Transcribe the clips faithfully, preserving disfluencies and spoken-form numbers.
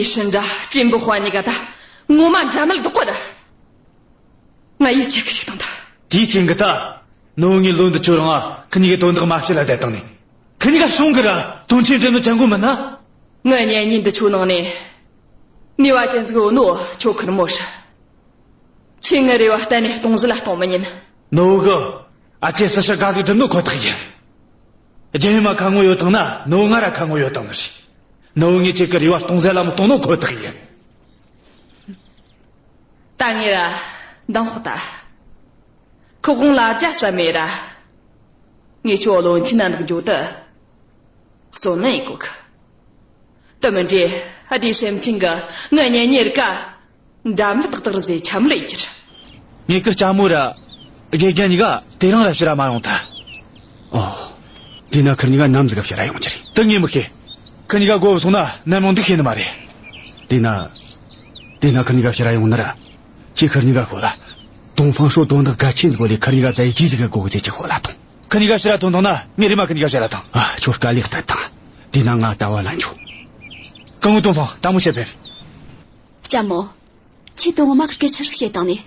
ཧྲིན་དྲ་སྐྱེས་བུ་དཔའ་གཉིས་ཀ་ད་ངོ་མ་འདྲ་མི་ལྡོག་གོ་ར། ང་ཡིད་ཆེས་གི་ཞིག་དང་ད། དེའི་རྐྱེན་གི་ད། ནུ་བོ་ངས་ལོ་འདི་ཆོ་རིང་ང་ཁི་གཉིས་ཀའི་དོན་དག་མ་བྱེད་ལ་བསྡད་བཏང་ནས། ཁི་གཉིས་ཀ་བྱུང་གི་ར་དོན་ཆེན་འདྲ་ནོ་ཅང་གོ་མིན་ན། ངའི་གཉེན་ཉེ་འདི་ཆོ་ནང་ནས་ནུས་པ་ཅན་ཟིག་ཡོད་ནོ་ཁྱོ་ཁེར་མོ་རེད། ཁྱོས་ངའི་རེ་བ་གཏན་ནས་སྟོང་ཟད་ལ་གཏོང་མི་ཉན། ནུ་བོ་གི་ཨ་ཅེ་སྲི་ཞུ་དགའ་ཟིག་སྒྲུབ་ནོ་ཁོ་ཐག་ཡིན། རྒྱལ་ཡུམ་མ་ཁ་ངོ་ཡོད་བཏང་ན་ནུ་བོ་ང་ར་ཁ་ངོ་ཡོད་བཏང་ནི་རེད། ནུ་བོ་ངས་ཁྱེད་ཀྱི་རེ་བ་སྟོང་ཟད་ལ་མི་གཏོང་ནོ་ཁོ་ཐག་ཡིན། ད་ངས་ར་འདང་ཧོ་ད། ཁོ་དགོང་ལ་རྒྱ་བསམ་མེད་ར། ངས་ཁྱོད་བློན་ཆེན་ན་འདུག་འགྱོ་དུ། གསོན་ནི་ཡིན་གོ་གི། དེ་མིན་དྲེ་ཨ་དེ་སེམས་ཅན་གི་ངའི་གཉེན་ཉེ་རིགས་ཀ་འདྲ་མི་ཏག་ཏག་རེད་ཟེ་འཆམ་ལེ་ཡི་ཁྱེར། ངེད་ཀི་ལྕམ་མོ་ར་དགེ་རྒན་གཉིས་ཀ་དེ་རིང་ར་ཕྱིར་ར་མ་ཡོང་ཐལ། ཨོ། དེ་ན་ཁིར་གཉིས་ཀ་ནམ་ཟིག་ག་ཕྱིར་ར་ཡོང་རྒྱུ་རེད། དེ་ངས་མི་ཤེས། ཁིར་གཉིས་ཀ་སྒོ་བུད་སོང་ན་ནམ་ཡོང་འདུག་ཤེས་ནི་མ་རེད། དེ་ན། དེ་ན་ཁིར་གཉིས་ཀ་ཕྱིར་ར་ཡོང་ན་ར། ཁྱེད་ཁིར་གཉིས་ཀ་ཤོད་ལ། ཏོང་ཧྥང་ཧྲོ་དོན་དག་གལ་ཆེན་ཟིག་གོ་ལས་ཁིར་གཉིས་ཀ་བཙལ་ཡི་ཅི་ཟིག་གི་སྒོ་གི་ཅེ་ཅི་ཤོད་ལ་ཐོང་། ཁིར་གཉིས་ཀ་ཕྱིར་ར་ཐོན་ཐང་ན་ངས་རེམ་མ་ཁིར་གཉིས་ཀ་ཕྱིར་ར་ཐོན། ཨ། ཁྱོད་དཀའ་ལས་གཏད་དང་། དེ་ན་ང་ལྟ་བ་ལ་འགྱོ། སྐུ་ངོ་ཏོང་ཧྥང་ལྟད་མོ་བྱེད་ཕེབས། ལྕམ་མོ། ཁྱེད་དོན་ངོ་མ་ཁིར་གེ་ཆི་ཟིག་བྱེད་བཏང་ནས།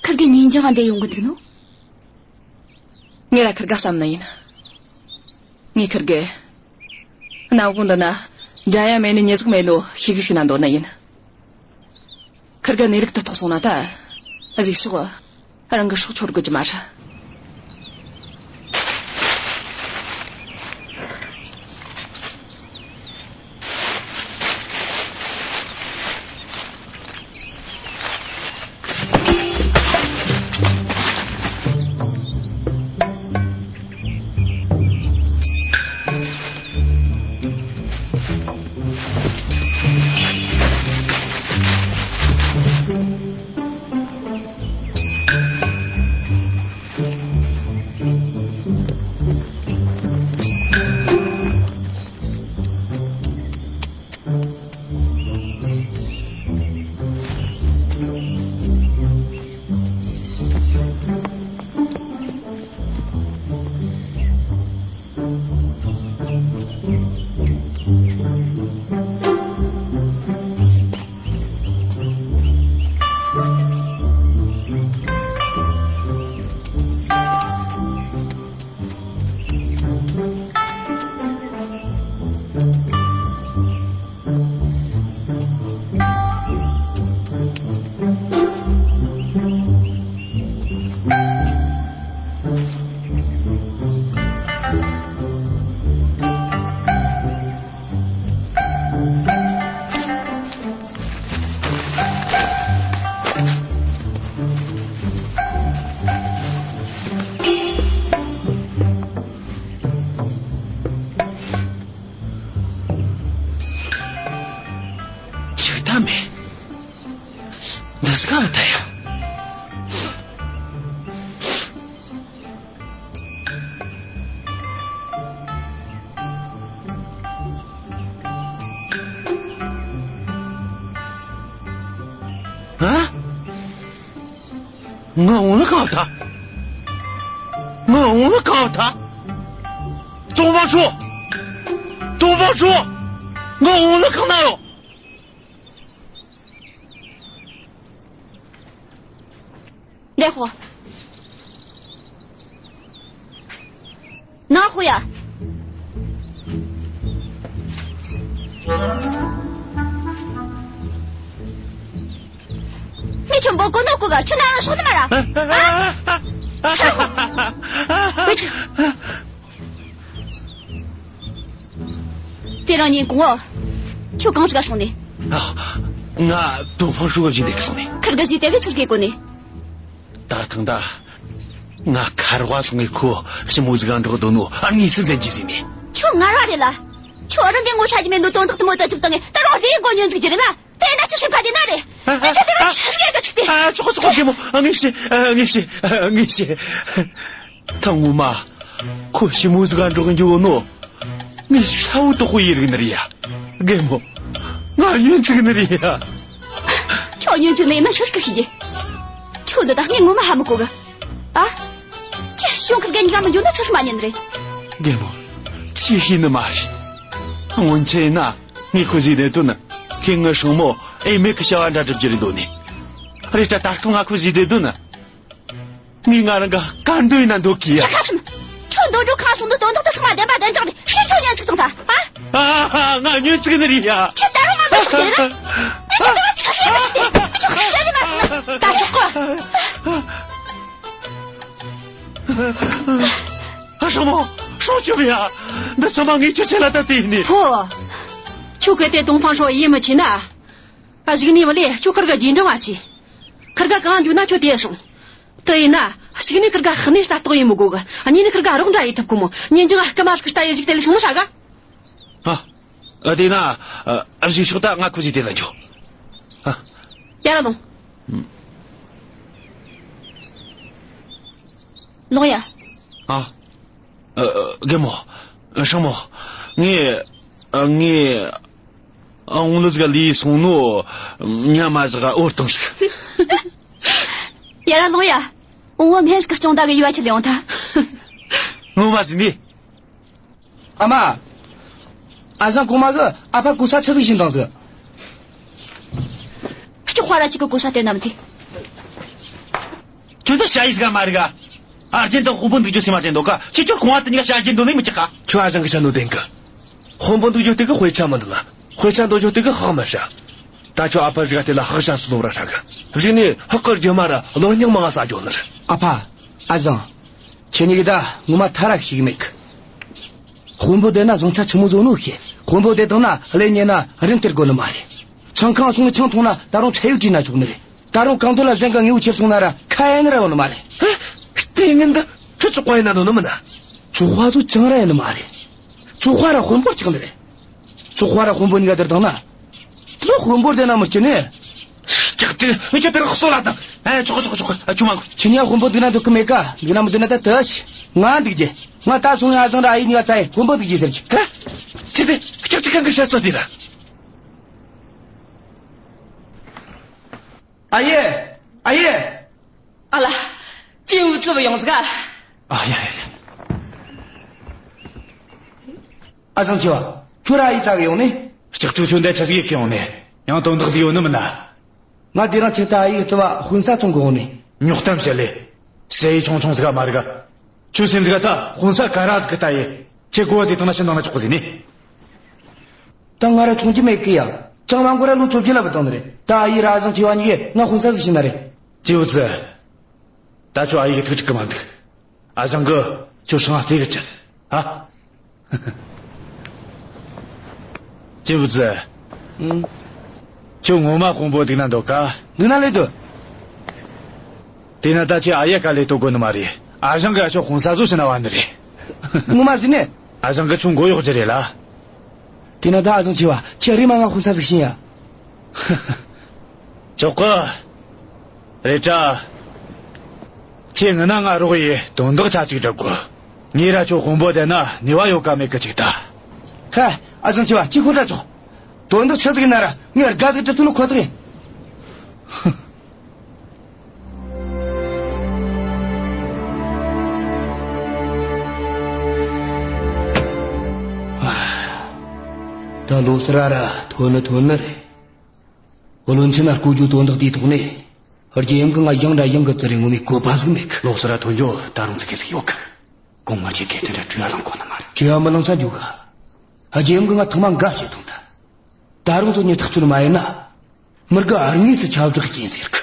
ཁིར་གེ་ཉིན་རྒྱང་ང་འདི་ཡོང་གི་འདུག་ནོ། ངས་ར་ཁིར་གེ་བསམ་ནི་ཡིན། ངས་ཁིར་གེ། གནམ་འོག་འདི་ན་འདྲ་ཡ་མེད་ནི་མྱི་ཟིག་མེད་ནོ་ཤེས་གི་ཞིག་ན་འདོད་ནི་ཡིན། ཁིར་གེ་གནས་ལུགས་དེ་རྟོགས་སོང་ན་ད། གཟིགས་ཤོག། རང་གི་སྲོག་ཆོད་དགོས་ཀྱི་མ་རེད། ཅིག་ད་མེད། འདི་ཟིག་ག་ད་ཡ། ཨ། ང་འོང་ལ་གང་ཐ། ང་འོང་ལ་གང་ཐ། ཏོང་ཧྥང་ཧྲོ། ཏོང་ཧྥང་ཧྲོ། ང་འོང་ལ་གང་ན་ཡོད། འདི་ཧོ། ན་ཧོ་ཡ། ངས་ཁྱོད་འབོད་གོ་ནོ་གོ་ག་ཁྱོད་ན་རང་སོང་ནི་མ་ར། ཨ། ཨ། ཨ། ཨ། ཨ། ཨ། ཨ། དེ་རིང་ཉིན་གུང་ཨོ། ཁྱོད་གང་ཟིག་ག་སོང་ནི། ཨ། ང་ཏོང་ཧྥང་ཧྲོ་གི་བཞིན་དེ་གི་སོང་ནི། ཁིར་གེ་ཟིག་དེ་བས་ཚུར་གེ་གོ་ནི། ད་ཐང་ད། ང་ཁར་བ་སོང་ངས་ཁོ་ཞི་མོ་ཟིག་ག་འགྲོགས་འདུག་ནོ་ཨ་ངས་སུ་འཛིན་གྱི་ཟིན་ནི། ཁྱོད་ངར་བ་རེད་ལ། ཁྱོད་རང་གི་ངོ་ཤ་གི་མེད་ནོ་དོན་དག་དེ་མོ་ད་ཅིག་བཏང་ངས་ད་རུང་དེ་མགོ་ཉོན་ཟིག་གི་རེད་ལ། དེ་ན་ཁྱོད་སེམས་ཁ་དེ་ན་རེད། ཨ། ཨ། ཁྱོད་དེ་རུང་ཤ་ཟིག་ག་ཅིག་དེ། ཨ། ཆོག་ཆོག་གི་མོ། ཨ། ངས་ཤེས། ཨ། ངས་ཤེས། ཨ། ངས་ཤེས། ད་ངོ་མ། ཁོ་ཞི་མོ་ཟིག་ག་འགྲོགས་འགྱོ་ནོ། ངས་ཤ་བོ་དོག་པོ་ཡེ་རིག་ནི་རེད་ཡ། རྒན་མོ། ང་ཉོན་ཚིག་ནི་རེད་ཡ། ཁྱོད་ཉོན་ཚིག་ནི་ཡིན་ན་ཤོད་གི་ཤི་རྒྱུ། ཁྱོད་འདི་དག་ངས་ངོ་མ་ཧ་མི་གོ་གི། ཨ། ཁྱེད་གཞུང་ཁུར་གེ་གཉིས་ཀ་མི་འཇོན་ན་ཚུར་མ་ཉན་རེད། རྒན་མོ། ཅི་ཤེས་ནི་མ་རེད། སྔོན་ཆད་ཡིན་ན་ངས་ཁོ་ཟིག་གནད་དོན་ནི། ངའི་སྲིང་མོ་ཨེ་མེད་གི་བྱ་བ་འདྲ་སྒྲུབ་རྒྱུ་རེད་འདོད་ནི། རེད་དྲ་ད་སྐབས་ང་ཁོ་ཟིག་བསྡད་འདུག་ན། ངས་ང་རང་ག་དཀར་འདོད་ཡིན་ན་འདོད་གི་ཡ། ཁྱོད་ཁ་ཚུམ། ཁྱོད་འདོད་རྒྱུ་ཁ་སོང་འདི་དོན་དག་ཏུ་ཚང་མ་བདེན་པ་བདེན་རྐྱང་རེད། ཤི་ཁྱོད་ཉན་ཆུག་ཙང་ད། ཨ། ཨ་ཨ། ང་ཉོན་ཅིག་ནི་རེད་ཡ། ཁྱོད་ད་རུང་ང་འདོད་ཆོག་ཟེར་ན། ངས་ཁྱོད་ད་རུང་ཆི་ཟེར་ནི་ཟེར་ཏེ། ཁྱོད་ཁ་ཟེར་ནི་མ་སོང་ན། ད་ཆོག་གོ། ཨ། སྲིང་མོ། སྲུང་སྐྱོབ་ཡ། འདི་ཚང་མ་ངས་ཁྱོད་ཆེད་ལ་ད་དེ་ཡིན་ནི། ཧོ། ཁྱོད་གལ་ཏེ་ཏོང་ཧྥང་ཧྲོས་ཡིད་མི་ཆེས་ན། ཨ། གཞུག་ནས་བ་ལས་ཁྱོད་ཁིར་ག་རྗེས་འབྲང་བ་བྱོས། ཁིར་ག་གང་འཇུ་ན་ཁྱོད་དེ་སྲུང་། དེ་ཡིན་ན། གཅིག་ནས་ཁིར་ག་ཧག་ནས་ལྟ་རྟོག་ཡེ་མི་དགོ་གི། གཉིས་ནས་ཁིར་ག་རོགས་འདྲ་ཡེ་ཐུབ་གི་མོ། ཉིན་རྒྱུན་ང་སྐུ་མ་ལ་སྐུ་ལྟ་ཡེ་གཞུག་དེ་ལས་སོང་ན་ཧྲ་ག། ཨ། ཨ། དེ་ན། ཨ། གཞུག་ཕྱོགས་ད་ང་ཁོ་ཟིག་དེ་ལ་འགྱོ། ཨ། ཡར་ར་ལོངས། ལོངས་ཡ། ཨ། ཨ། རྒན་མོ། སྲིང་མོ། ངས། ཨ། ངས། ཨ། འོང་ལུ་ཟིག་ལུས་སོང་ནོ། ཉ་མ་ཟིག་འོར་བཏང་ཟིག། ཡར་ར་ལོངས་ཡ། འོང་བ་སྨན་ཟིག་གི་སྐྱོང་ད་གི་ཡུལ་བ་ཆི་ལས་འོང་ཐལ། ངོ་མ་ཟིག་ནི། ཨ་མ། ཨ་ཞང་གོང་མ་གི་ཨ་ཕ་གོ་ས་ཆི་ཟིག་བྱིན་བཏང་ཟིག། སྐྱོ་ཁ་ར་ཅིག་གི་གོ་ས་དེ་ནམ་དེ། ཁྱོད་ད་ཤ་ཡིས་ག་མ་རིག་ག། ཨ། རྒྱན་དང་དཔོན་པོ་འདུག་རྒྱུ་སེམས་མ་དྲན་འདུག་ག། ཁྱེད་ཁྱོད་གོང་བ་དེ་གཉིས་ཀ་ཤ་རྒྱན་འདུག་ནི་མི་ཅག་ག། ཁྱོད་ཨ་ཞང་གི་ཤ་ནོ་དེང་གི། དཔོན་པོ་འདུག་རྒྱུ་དེ་གི་དཔེ་ཆ་མི་འདུག་ན། དཔེ་ཆ་འདུག་རྒྱུ་དེ་གི་ཧག་མ་ཧྲ། ད་ཁྱོད་ཨ་ཕ་རིག་ག་དེ་ལ་ཧག་ཤ་སུ་ལོ་ར་ཧྲ་གི། རིག་ནི་ཧག་གི་རྒྱུ་མ་ར་ལོ་རྙིང་མང་ང་ས་འཇོག་ནི་རེད། ཨ་ཕ། ཨ་ཞང་། ཁྱེད་གཉིས་ཀྱི་ད་ངོ་མ་ཐ་ར་ཤིག་མེད་གི། དཔོན་པོ་དེ་ན་བཟང་ཆ་ཆི་མོ་བཟོ་ནོ་ཤེས། དཔོན་པོ་དེ་དང་ན་ལས་ཉེ་ན་རིན་སྟེར་དགོ་ནི་མ་རེད། ཆང་ཁང་སོང་ནི་ཆང་འཐུང་ན་ད་རུང་ཁྲེལ་ཡོད་བྲིས་ན་ཆོག་ནི་རེད། ད་རུང་གང་འདོད་ལ་གཞན་ག་ངེས་པོ་ཁྱེར་སོང་ན་ར་ཁ་ཡན་ར་ཡོང་ནི་མ་རེད། ཧེ། ལྟས་ངན་འདི་ཁྱོད་ཅོག་པ་ཡིན་ན་འདོད་ནི་མིན་ན། ཅོག་པ་ཚོ་ཅང་ར་ཡིན་ནི་མ་རེད། ཅོག་པ་ར་དཔོན་པོར་ཆགས་ནི་རེད། ཅོག་པ་ར་དཔོན་པོ་གཉིས་ཀ་དེར་བཏང་ན། དེ་དཔོན་པོར་བསྡད་ན་མི་སྐྱིད་ནི། ཀྱག་ཀྱག་ཨེ། ཁྱོད་དེར་གསོད་ལ་བཏང་། ཨེ། ཆོག་ཆོག་ཆོག་ཨ། ཁྱོད་མ་འགོ། ཁྱེད་གཉིས་དཔོན་པོ་འདུག་ན་འདུག་གི་མེད་ཀ། འདུག་ན་མི་འདུག་ན་ད་ལྟ་ཞིག་ང་འདུག་རྒྱུ། ང་ད་སོང་ཡ་བཟང་ར་ཨ་ཡེ་གཉིས་ཀ་ཚ་ཡེ་དཔོན་པོ་འདུག་རྒྱུ་ཟེར་གྱི། ཧ། ཁྱོད་དེ་ཀྱག་ཀྱག་གང་གི་བཤད་སྲོལ་དེ་ར། ཨ་ཡེ། ཨ་ཡེ། ཨ་ལ། ཅིན་ཝུ་ཙི་བུ་ཡོང་ཟིག་ག། ཨ་ཡ་ཡ་ཡ། ཨ་ཞང་ཆེ་བ། ཁྱོད་ར་ཨ་ཡེ་ཙ་གི་ཡོང་ནི། ལྕགས་ཀྲུག་ཁྱོད་འདི་ཆི་ཟིག་གི་ཡོང་ནི། ཡང་དོན་དག་ཟིག་ཡོད་ནི་མིན་ན། ང་དེ་རིང་ཁྱེད་ད་ཨ་ཡེ་ཙི་བ་དཔོན་ས་བཙོང་གི་ཡོང་ནི། ཉོག་གཏམ་བཤད་ལེ། ཞ་ཡི་ཆུང་ཆུང་ཟིག་ག་མ་རིག་ག། ཁྱོད་སེམས་ཟིག་ག་ད་དཔོན་ས་ག་ར་ཟིག་གི་ལྟ་ཡེ། ཁྱེད་གོ་བ་ཟིག་བཏང་ན་ཕྱིན་བཏང་ན་ཆོག་གི་ཟིག་ནི། ད་ང་ར་ཆུང་རྒྱུ་མེད་གི་ཡ། ཅང་མ་འགོར་ར་ལོ་བཅོ་བརྒྱད་ལ་བུད་བཏང་ནི་རེད། ད་ཨ་ཡེ་ར་ཨ་ཞང་ཆེ་བ་གཉིས་ཀས་ང་དཔོན་ས་ཟིག་བྱིན་ན་རེད། ཅིན་ཝུ་ཙི། ད་ཁྱོད་ཨ་ཡེ་གི་ཐུགས་ཁྲིག་གི་མ་འདུག་ཨ་ཞང་གིས་ཁྱོད་སྲང་ང་བརྩེ་གི་བཅུག་ཨ། ཅིན་ཝུ་ཙི། ཨང་། ཁྱོད་ངོ་མ་དཔོན་པོ་འདུག་ན་འདོད་ག། འདུག་ན་ལས་འདོད། དེ་ན་ད་ཁྱེད་ཨ་ཡེ་ག་ལས་དོ་དགོས་ནི་མ་རེད། ཨ་ཞང་གིས་ཨ་ཆོ་དཔོན་ས་བཟོ་ཕྱིན་ན་བ་ནི་རེད། ངོ་མ་ཟིན་ནས། ཨ་ཞང་གིས་ཁྱོད་མགོ་གཡོག་རྒྱུ་རེད་ལ། དེ་ན་ད་ཨ་ཞང་ཆེ་བ། ཁྱེད་རེམ་མ་ང་དཔོན་ས་ཟིག་བྱིན་ཡ། ཆོག་གི། རེད་དྲ། ཁྱེད་ངི་ན་ང་རོགས་ཡེ་དོན་དག་ཆ་གཅིག་སྒྲུབ་དགོས། ངས་ར་ཁྱོད་དཔོན་པོ་བསྡད་ན་ནུས་པ་ཡོད་ག་མེད་གི་ཅིག་ལྟ། ཧ། ཨ་ཞང་ཆེ་བ། ཁྱེད་ཁོ་འདྲ་ཆོག་དོན་དག་ཆི་ཟིག་ཡིན་ན་ར་ངས་དགའ་ཟིག་འདྲི་ཐུབ་ནི་ཁོ་ཐག་ཡིན། ད་ལོ་སར་ར་ཐོན་ནི་ཐོན་ནི་རེད། བློན་ཆེན་ན་བསྐོ་རྒྱུའི་དོན་དག་དེའི་ཐོག་ནས། རྒྱལ་ཡུམ་གྱིས་ང་ཡང་འདྲ་ཡང་གི་བཙིར་རེ་ངོ་མའི་བཀོད་པ་ཟིག་མེད་གི། ལོ་སར་ར་ཐོན་རྒྱུ་ད་རུང་ཙི་གེ་ཟིག་ཡོད་གི། གོང་མ་ཁྱེད་གི་དོན་དག་གྲོས་ལངས་གོ་ནི་མ་རེད། གྲོས་མི་ལངས་ས་འཇུག་ག། རྒྱལ་ཡུམ་གྱིས་ང་ཐེངས་མ་འགའ་བཤད་ཐོངས་ད། ད་རུང་ཚོ་ཉིད་ཐག་ཆོད་མ་ཡིན་ན། མི་རྒ་ཨར་ངོས་སུ་ཁྱབ་བསྒྲགས་རྐྱེན་ཟེར་གི།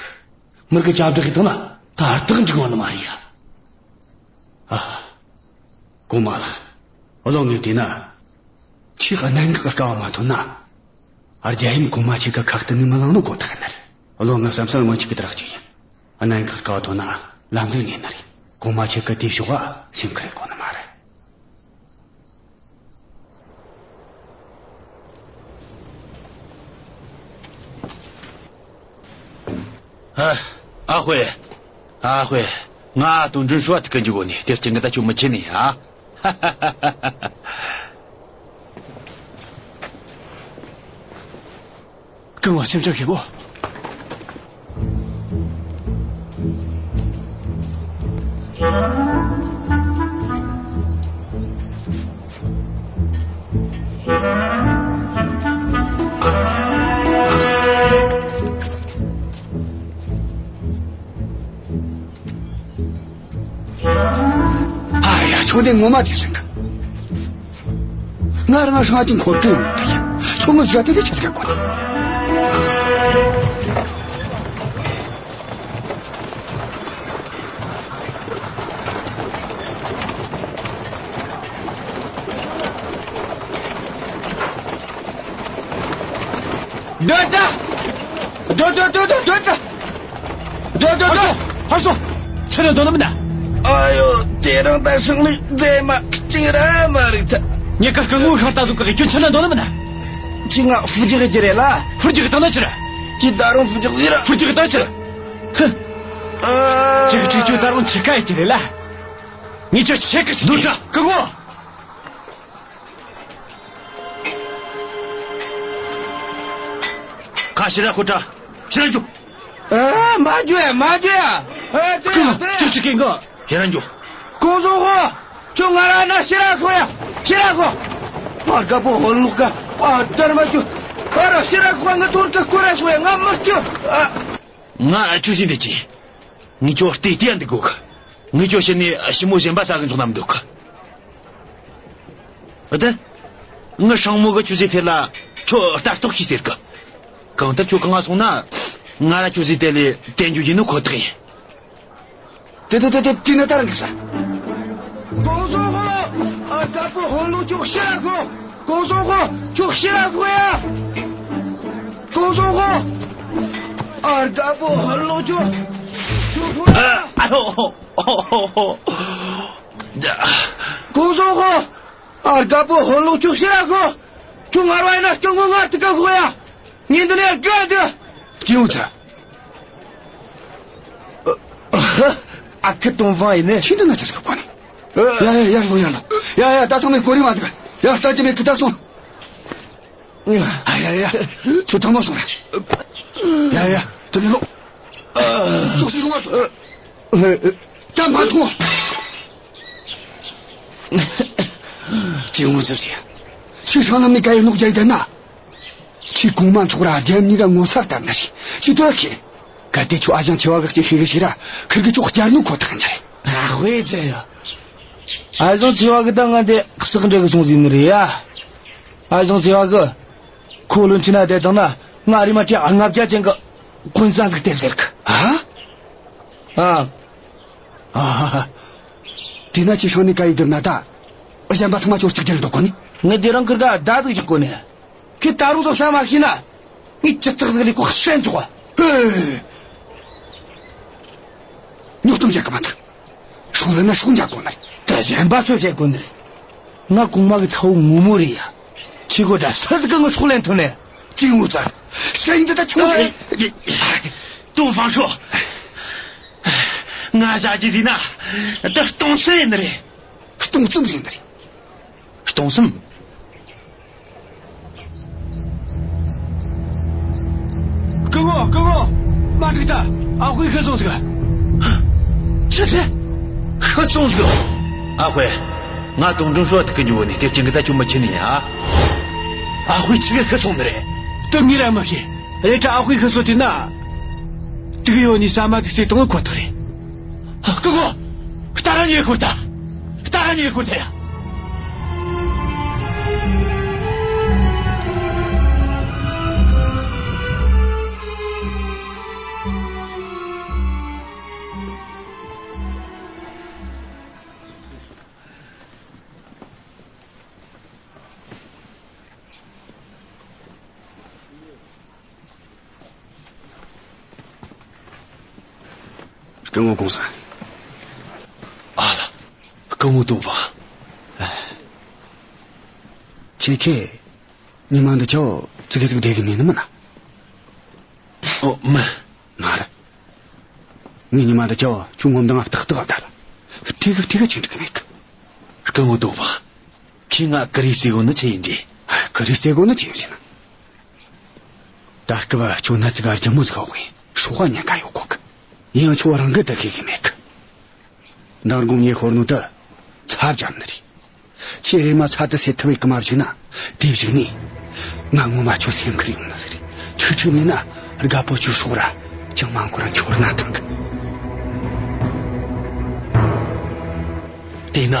མི་རྒ་ཁྱབ་བསྒྲགས་ཡེ་བཏང་ན་ད་ཧར་ཐག་འཇིག་བ་ནི་མ་རེད་ཡ། ཨ། གོང་མ་ལགས། བློན་ངས་བལྟས་ན། ཁྱེད་གནད་འགག་གི་སྐབས་མ་ཐོན་ན། རྒྱལ་ཡུམ་གོང་མ་ཁྱེད་གི་ཁ་གཏད་ནས་མི་ལངས་ནོ་ཁོ་ཐག་ཡིན་ནི་རེད། བློན་ངའི་བསམ་ཚུལ་སྔོན་ཆད་གི་དེ་ར་གཅིག་ཡིན། གནད་འགག་གི་སྐབས་ཐོན་ན་ལམ་འཛེག་ཉན་ནི་རེད། གོང་མ་ཁྱེད་གི་དེའི་ཕྱོགས་ལ་སེམས་ཁུར་ཡེ་གོ་ནི་མ་རེད། ཨ། ཨ་ཧོས། ཨ་ཧོས། ང་དོན་འགྲུལ་ཧྲུའུ་ཐུག་གི་འཇུག་གོ་ནི་དེར་ཅི་འདི་ད་ཁྱོད་མི་ཆེ་ནི་ཨ། གང་བ་སེམས་ཆགས་ཤིག་གོ། ཁོ་དེ་ངོ་མ་དེ་ཟིག་གི། ང་རང་ཧྲང་ཅིང་འཁོར་གི་ཡོང་ད་ཡ། ཁྱོད་ངོ་ཞག་དེ་དེ་ཆི་ཟིག་གོ་ནི། སྡོད་དྲ། སྡོད་སྡོད་སྡོད་སྡོད་སྡོད་དྲ། སྡོད་སྡོད་སྡོད། ཧར་སོང་། ཧར་སོང་། ཁྱོད་ནི་འདོད་ནི་མིན་ན། ཨ་ཡོ། དེ་རིང་ད་ཧྲང་ལི་མཛེས་མ་གཅིག་ར་མ་རིག་ཐལ། ངས་ཀ་སྐུ་ངོ་ཤར་ལྟ་ཟུག་གི། ཁྱོད་ཁྱོད་ནི་འདོད་ནི་མིན་ན། ཁྱོས་ང་ཧྥུ་རྒྱག་གི་རེད་ལ། ཧྥུ་རྒྱག་གི་ད་ན་ཆི་ར། ཁྱོས་ད་རུང་ཧྥུ་རྒྱག་ཟེར་ར། ཧྥུ་རྒྱག་གི་ད་ཆི་ར། ཧི། ཨ། ཁྱོད་ཁྱོད་ཁྱོད་ད་རུང་ཆི་ག་ཡི་གི་རེད་ལ། ངས་ཁྱོད་ཆི་གི་འདུག་ད་སྐུ་ངོ། ཁ་ཕྱིར་ར་ཁོ་ད་ཕྱིར་ར་འཇུག། ཨ། མ་འཇུག་ཡ། མ་འཇུག་ཡ། ཨ། དེ་ཀུན་དེ་ཅི་ཅི་ཀིན་གོ། ཕྱིར་ར་འཇུག། ཀོང་བཟང་ཧོ། ཁྱོད་ང་ར་ན་ཕྱིར་ར་ཁོ་ཡ། ཕྱིར་ར་ཁོ། ཨ། རྒད་པོ་ཧོན་ལུག་ག་ཨ། དར་མ་ཅུ། ཨ་ར་ཕྱིར་ར་ཁོ། ང་དོན་གི་སྐོར་ར་ཤོ་ཡ། ང་མི་སྐྱུ། ཨ། ང་ཁྱོད་ཟིན་འདི་ཅི། ངས་ཁྱོད་བལྟས་བལྟས་ཡ་འདུག་གོ་གི། ངས་ཁྱོད་བཤད་ནས་ཞི་མོ་གཞན་པ་ཟ་གི་འཇོག་ན་མི་འདུག་གི། ཨ་ཏི། ངའི་སྲིང་མོ་གི་ཆུ་ཟོས་ཐེ་ལ་ཁྱོད་ལྟ་རྟོག་བྱོས་ཟེར་གི། གང་ལྟར་ཁྱོད་གང་ང་སོང་ན་ང་ར་ཆུ་ཟོས་དེ་ལས་དེ་འཇུག་རྒྱུ་ནི་ཁོ་ཐག་ཡིན། དེ་དེ་དེ་དེ་དེ་ནི་ད་རང་གི་ས། ཀོང་བཟང་ཧོ། ཨ། རྒད་པོ་ཧོན་ལུག་ཁྱོད་ཕྱིར་ར་ཁོ། ཀོང་བཟང་ཧོ། ཁྱོད་ཕྱིར་ར་ཁོ་ཡ། ཀོང་བཟང་ཧོ། ཨ། རྒད་པོ་ཧོན་ལུག་ཁྱོད། ཁྱོད་ཁོ་ཡ། ཨ། ཨ་ཧོ་ཧོ་ཧོ་ཧོ། ཀོང་བཟང་ཧོ། ཨ། རྒད་པོ་ཧོན་ལུག་ཁྱོད་ཕྱིར་ར་ཁོ། ཁྱོད་ངར་བ་ཡིན་ན་སྐུ་ངོ་ངར་དུ་ཀ་ཁོ་ཡ། ངས་འདི་ནས་དགའ་འདི། ཅི་ཡོང་ཚ། ཨ་ཁུ་ཏོང་ཧྥང་ཡིན་ནི། ཤིན་ཏུ་ན་ཆ་ཟིག་གོ་ནི། ཡ་ཡ་ཡར་ལོངས། ཡར་ལོངས། ཡ་ཡ། ད་ཚང་མས་གོ་རིམ་མ་འདུག། ཡ། ལྟ་རྒྱུ་མེད་གི། ད་སོང་། ཨ་ཡ་ཡ། ཁྱོད་ཚང་མ་སོང་ར། ཡ་ཡ། དེ་ནས་ལོངས། ཙོག་ཟིག་ལོངས་བར་དུ། ད་མ་མཐོང་། ཅི་ངོ་ཟེར་ཟེར། ཁྱོད་སྲང་ལམ་ནས་ག་ཡེ་ནོག་རྒྱ་ཡི་དེ་ན། ཁྱོས་གོང་མ་མཆོག་ར་རྒྱལ་ཡུམ་གཉིས་ཀ་ངོ་ཚ་ལྟར་འདི་ཞིག་ཅི་ལྟར་ཤེས། གལ་ཏེ་ཁྱོད་ཨ་ཞང་ཆེ་བ་གི་ཅིག་ཤེས་གི་ཤེས་ར། ཁིར་གིས་ཁྱོད་བསྐྱར་ནོ་ཁོ་ཐག་ཡིན་རྒྱུ་རེད། ཨ་ཧོས་ཅི་ཡ། ཨ་ཞང་ཆེ་བ་གི་ད་ང་དེ་ཟག་འདྲེ་གི་སོང་ཟིན་ནི་རེད་ཡ། ཨ་ཞང་ཆེ་བ་གི་ཁོ་བློན་ཆེན་ན་བསྡད་བཏང་ན་ང་རེ་མ་ཏྲེ་ལྔ་བརྒྱ་ཅན་གི་གོན་ས་ཟིག་སྟེར་ཟེར་གི། ཨ། ཨ། དེ་ན་ཁྱོས་སྲང་ནས་ག་ཡེ་བསྡུར་ན་ད། གཞན་པ་ཚང་མ་ཁྱོད་གཅིག་གྱུར་འདུག་གོ་ནི། ངས་དེ་རིང་ཁིར་ག་བརྡ་ཟིག་བཞག་གོ་ནི། ཁྱོས་ད་རུང་ཟོ་ས་མ་ཤེས་ན། ངས་ཅི་ཙག་ཟིག་ལས་ཁོ་ཤན་འཇོག་བ། ཧེ། ཉོག་གཏམ་བཤད་གི་མ་ཐག། སྲོག་ལེན་ན་སྲོག་འཇལ་དགོས་ནི་རེད། ད་གཞན་པ་ཚོ་བྱེད་དགོས་ནི་རེད། ང་གོང་མ་གི་ཚ་བོ་ངོ་མ་རེད་ཡ། ཁྱོས་གོ་ད་སུ་ཟིག་གི་ངའི་སྲོག་ལེན་ཐུབ་ནས། ཅི་ངོ་ཚ། ཤན་འདི་ད་ཆུང་ཟིག། ཏོང་ཧྥང་ཧྲོས། ང་བྱ་རྒྱུ་ཟེར་ན། འདི་སྟོང་སེམས་ཡིན་ནི་རེད། སྟོང་ཙམ་ཟེར་ནི་རེད། སྟོང་སེམས། སྐུ་ངོ། སྐུ་ངོ། མ་འགྲིག་ད། ཨ་ཧུའི་ཤི་སོང་ཟིག། ཆི་ཟེར། ཤི་སོང་ཟིག། ཨ་ཧུའི། ང་དོང་ཀྲུང་ཧྲོ་ཐུག་གི་འཇུག་ནས་དེ་རྐྱེན་གི་ད་ཁྱོད་མི་ཆེ་ནི་ཡ། ཨ་ཧུའི་ཆི་གི་ཤི་སོང་ནི་རེད། དེ་ངས་ར་མི་ཤེས། རེད་དྲ་ཨ་ཧུའི་ཤི་སོང་དེ་ན། དུག་ཡོད་ནི་ས་མ་ཟིག་བསད་བཏང་ཁོ་ཐག་རེད། སྐུ་ངོ། ད་ར་ཉེ་ཤོར་ད། ད་ར་ཉེ་ཤོར་ད་ཡ། སྐུ་ངོ་གོང་ས། ཨ་ལ། སྐུ་ངོ་ཏོང་ཧྥང་། ཁྱེད་ཁྱེད། ཉི་མ་འདི་ཁྱོད་ཙི་གེ་ཙི་གེ་བསྡད་གི་མེད་ནི་མིན་ན། ཨོ་མིན། མ་རེད། ངས་ཉི་མ་འདི་ཁྱོད་ཁྱོད་ངོ་མདངས་ཏག་ཏག་བལྟས་ལ། ཐིག་གི་ཐིག་གི་ཅིག་འགྲིག་གི་མེད་གི། སྐུ་ངོ་ཏོང་ཧྥང་། ཁྱེད་ང་ཀུ་རེ་རྩེ་གོ་ནི་ཆི་ཡིན་འདྲི། ཀུ་རེ་རྩེ་གོ་ནི་ཆི་ཡིན་ཟེར་ན། ད་སྐབས་ཁྱོད་ན་ཙི་ག་རྒྱུ་མོ་ཟིག་ཡོད་གི། སྲོག་ཉེན་ཁ་ཡོད་གོ་གི། ཡིན་ཡང་ཁྱོད་རང་གིས་དེ་ཤེས་གི་མེད་གི། མདང་དགོང་ཉེ་ཤོར་ནོ་དེ་ཚ་བརྒྱབ་ནི་རེད། ཁྱེད་རེམ་མ་ཚ་དེ་སེལ་ཐུབ་བའི་སྐུལ་མ་བྱུང་ན། དེ་བཞག་ནས། ང་ངོ་མ་ཁྱོད་སེམས་ཁུར་ཡོང་ནི་ཟིག་རེད། ཁྲིག་ཁྲིག་མེད་ན་རྒད་པོ་ཁྱོའི་སྲོག་ར་ཅང་མ་འཁོར་ར་འཁྱོར་ན་ཐང་གི། དེས་ན།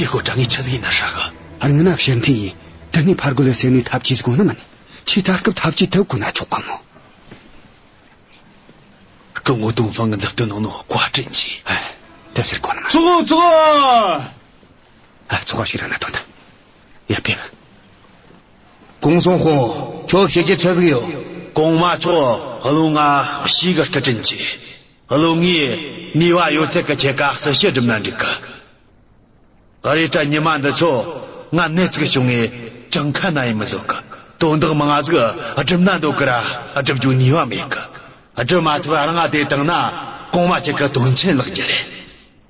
ཡེ་ཁོ་དྲ་ངས་ཆི་ཟིག་ཡིན་ན་ཧྲ་གི། ཨར་ངི་ན་ཕྱིར་འཐེན་ཡིན། དེ་ནས་ཕར་རྒོལ་ལ་སེ་ནས་ཐབས་ཇུས་ཟིག་གོ་ནི་མིན། ཆེས་ད་སྐབས་ཐབས་ཇུས་དེ་གོ་ན་ཆོག་གི་མོ། སྐུ་ངོ་ཏོང་ཧྥང་གི་མཛུབ་སྟོན་ནང་ནོ་བཀའ་དྲིན་ཆེ། ཨ། དེ་ཟེར་གོ་ནི་མ། ཙོག་ཙོག་ཨ། ཙོག་ཞིག་ར་ན་དོན་དང་། ཡ་ཕེབས། ཀོང་སུན་ཧོང་། ཁྱོད་བཤད་རྒྱུ་ཆི་ཟིག་ཡོད། གོང་མ་མཆོག་བློན་ང་ཞེ་གི་བཀའ་དྲིན་ཆེ། བློན་ངས་ནུས་པ་ཡོད་ཚད་གི་ཁྱེད་ཀ་སྲི་ཞུ་སྒྲུབ་ན་འགྲིག་གི། རེད་དྲ་ཉི་མ་འདི་ཚོ་ང་ནད་ཅིག་བྱུང་ངས་གྲངས་ཁ་ན་ཡིན་མི་བཟོད་གི། དོན་དག་མང་ང་ཟིག་སྒྲུབ་ན་འདོད་གི་ར་སྒྲུབ་རྒྱུ་ནུས་པ་མེད་གི། སྒྲུབ་མ་ཐུབ་རང་ང་བསྡད་བཏང་ན་གོང་མ་ཁྱེད་ཀ་དོན་ཆེན་ལགས་རྒྱུ་རེད།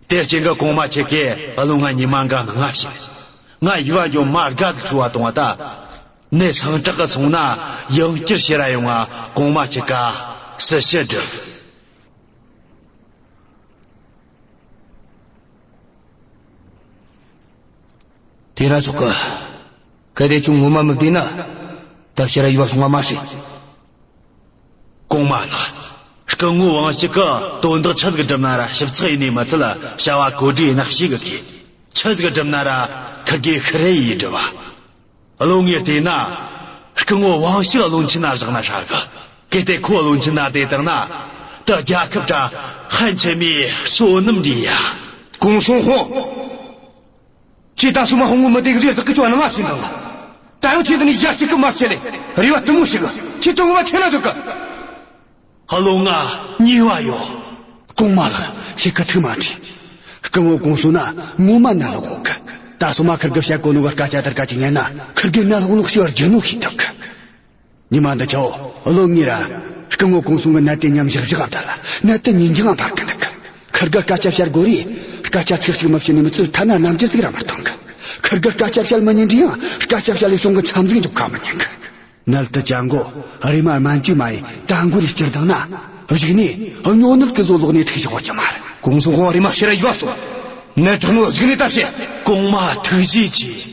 དེ་རྐྱེན་གི་གོང་མ་ཁྱེད་ཀས་བློན་ང་ཉི་མ་འགའ་མི་ང་བྱིན། ང་ཡུལ་བ་འགྱོ་མ་དགའ་ཟིག་ཚུར་བ་གཏོང་བ་ད། ནད་སངས་དྲག་གི་སོང་ན་ཡང་བསྐྱར་ཕྱིར་ར་ཡོང་ང་གོང་མ་ཁྱེད་ཀ་སྲི་ཞུ་སྒྲུབ། དེ་ར་ཆོག་གི། གལ་ཏེ་ཁྱོད་ངོ་མ་མི་བདེ་ན། ད་ཕྱིར་ར་ཡུལ་བ་སོང་བ་མ་ཤེས། གོང་མ་ལགས། སྐུ་ངོ་དབང་ཕྱུག་གིས་དོན་དག་ཆི་ཟིག་སྒྲུབ་ན་ར་ཞིབ་ཚགས་ཡིན་ནི་མི་ཚད་བྱ་བ་གོ་སྒྲིག་ཡིན་ན་ཞེ་གི་མཁས། ཆི་ཟིག་སྒྲུབ་ན་ར་ཁུར་གེ་ཤི་རེ་ཡིས་སྒྲུབ་བ། བློན་ངས་བལྟས་ན། སྐུ་ངོ་དབང་ཕྱུག་བློན་ཆེན་ན་བཞག་ན་ཧྲ་གི། གལ་ཏེ་ཁོ་བློན་ཆེན་ན་བསྡད་བཏང་ན། ད་རྒྱལ་ཁབ་དྲ་ཧན་ཆེན་མོའི་བསོད་ནམས་འདྲ་ཡ། ཀོང་སུན་ཧོང་། ཁྱེད་ད་སོ་མ་ཧོང་ངོ་མི་བདེ་གི་ལས་དག་གི་ཅོ་ན་མ་ཤེས་འདུག་ད་ཡང་ཁྱེད་འདི་ནས་ཡར་ཅིག་གི་མར་ཆེ་ལེ། རེ་བ་དུ་མོ་ཞིག་གི། ཁྱེད་དོན་ངོ་མ་ཆེ་ན་འདུག་གི། བློན་ང་ཉེས་པ་ཡོད། གོང་མ་ལགས། ཁྱེད་ཀ་ཐུགས་མ་ཁྲོས། སྐུ་ངོ་ཀོང་སུན་ན་ངོ་མ་ནད་ལོག་གི། ད་སོ་མ་ཁུར་གེ་བཤད་གོ་ནོ་གི་སྐད་ཆ་དེར་ཀ་ཅིག་ཉན་ན་ཁུར་གེ་ནད་ལོག་ནོ་ཤེས་པར་རྒྱུ་ནོ་ཤེས་འདུག་གི། ཉི་མ་འདི་ཆོ་བློན་ངས་ར་སྐུ་ངོ་ཀོང་སུན་གི་ནད་དེ་མཉམ་བཞག་བཞག་བསྡད་ལ། ནད་དེ་ཉིན་རྒྱུན་ང་འཕར་གི་འདུག་གི། ཁུར་གེ་སྐད་ཆ་བཤད་དགོས་རེད། སྐད་ཆ་ཚིག་གཅིག་མི་བཤད་ནས་མི་ཚོས་ཐ་ན་རྣམ་འགྱུར་ཟིག་ར་མི་གཏོང་གི། ཁུར་གེ་སྐད་ཆ་བཤད་མི་ཉན་དུས་ཡང་སྐད་ཆ་བཤད་ལས་གསུང་གི་མཚམས་ཟིག་འཇོག་ག་མི་ཉན་གི། ནད་དེ་ཅང་གོ་རེ་མ་སྨན་བཅོས་མ་ཡིན་ད་མགོ་རེ་སྐྱུར་བཏང་ན། གཞུག་ནས་སྨྱོ་ནད་གི་བཟོ་ལོག་ནས་འཁྲུག་བཞག་བ་ཅི་མ་རེད། ཀོང་སུན་ཧོང་རེ་མ་ཕྱིར་ར་ཡོད་སོང་། ནད་དྲག་ནོ་གཞུག་ནས་ད་བཤད། གོང་མ་ཐུགས་རྗེ་ཆེ།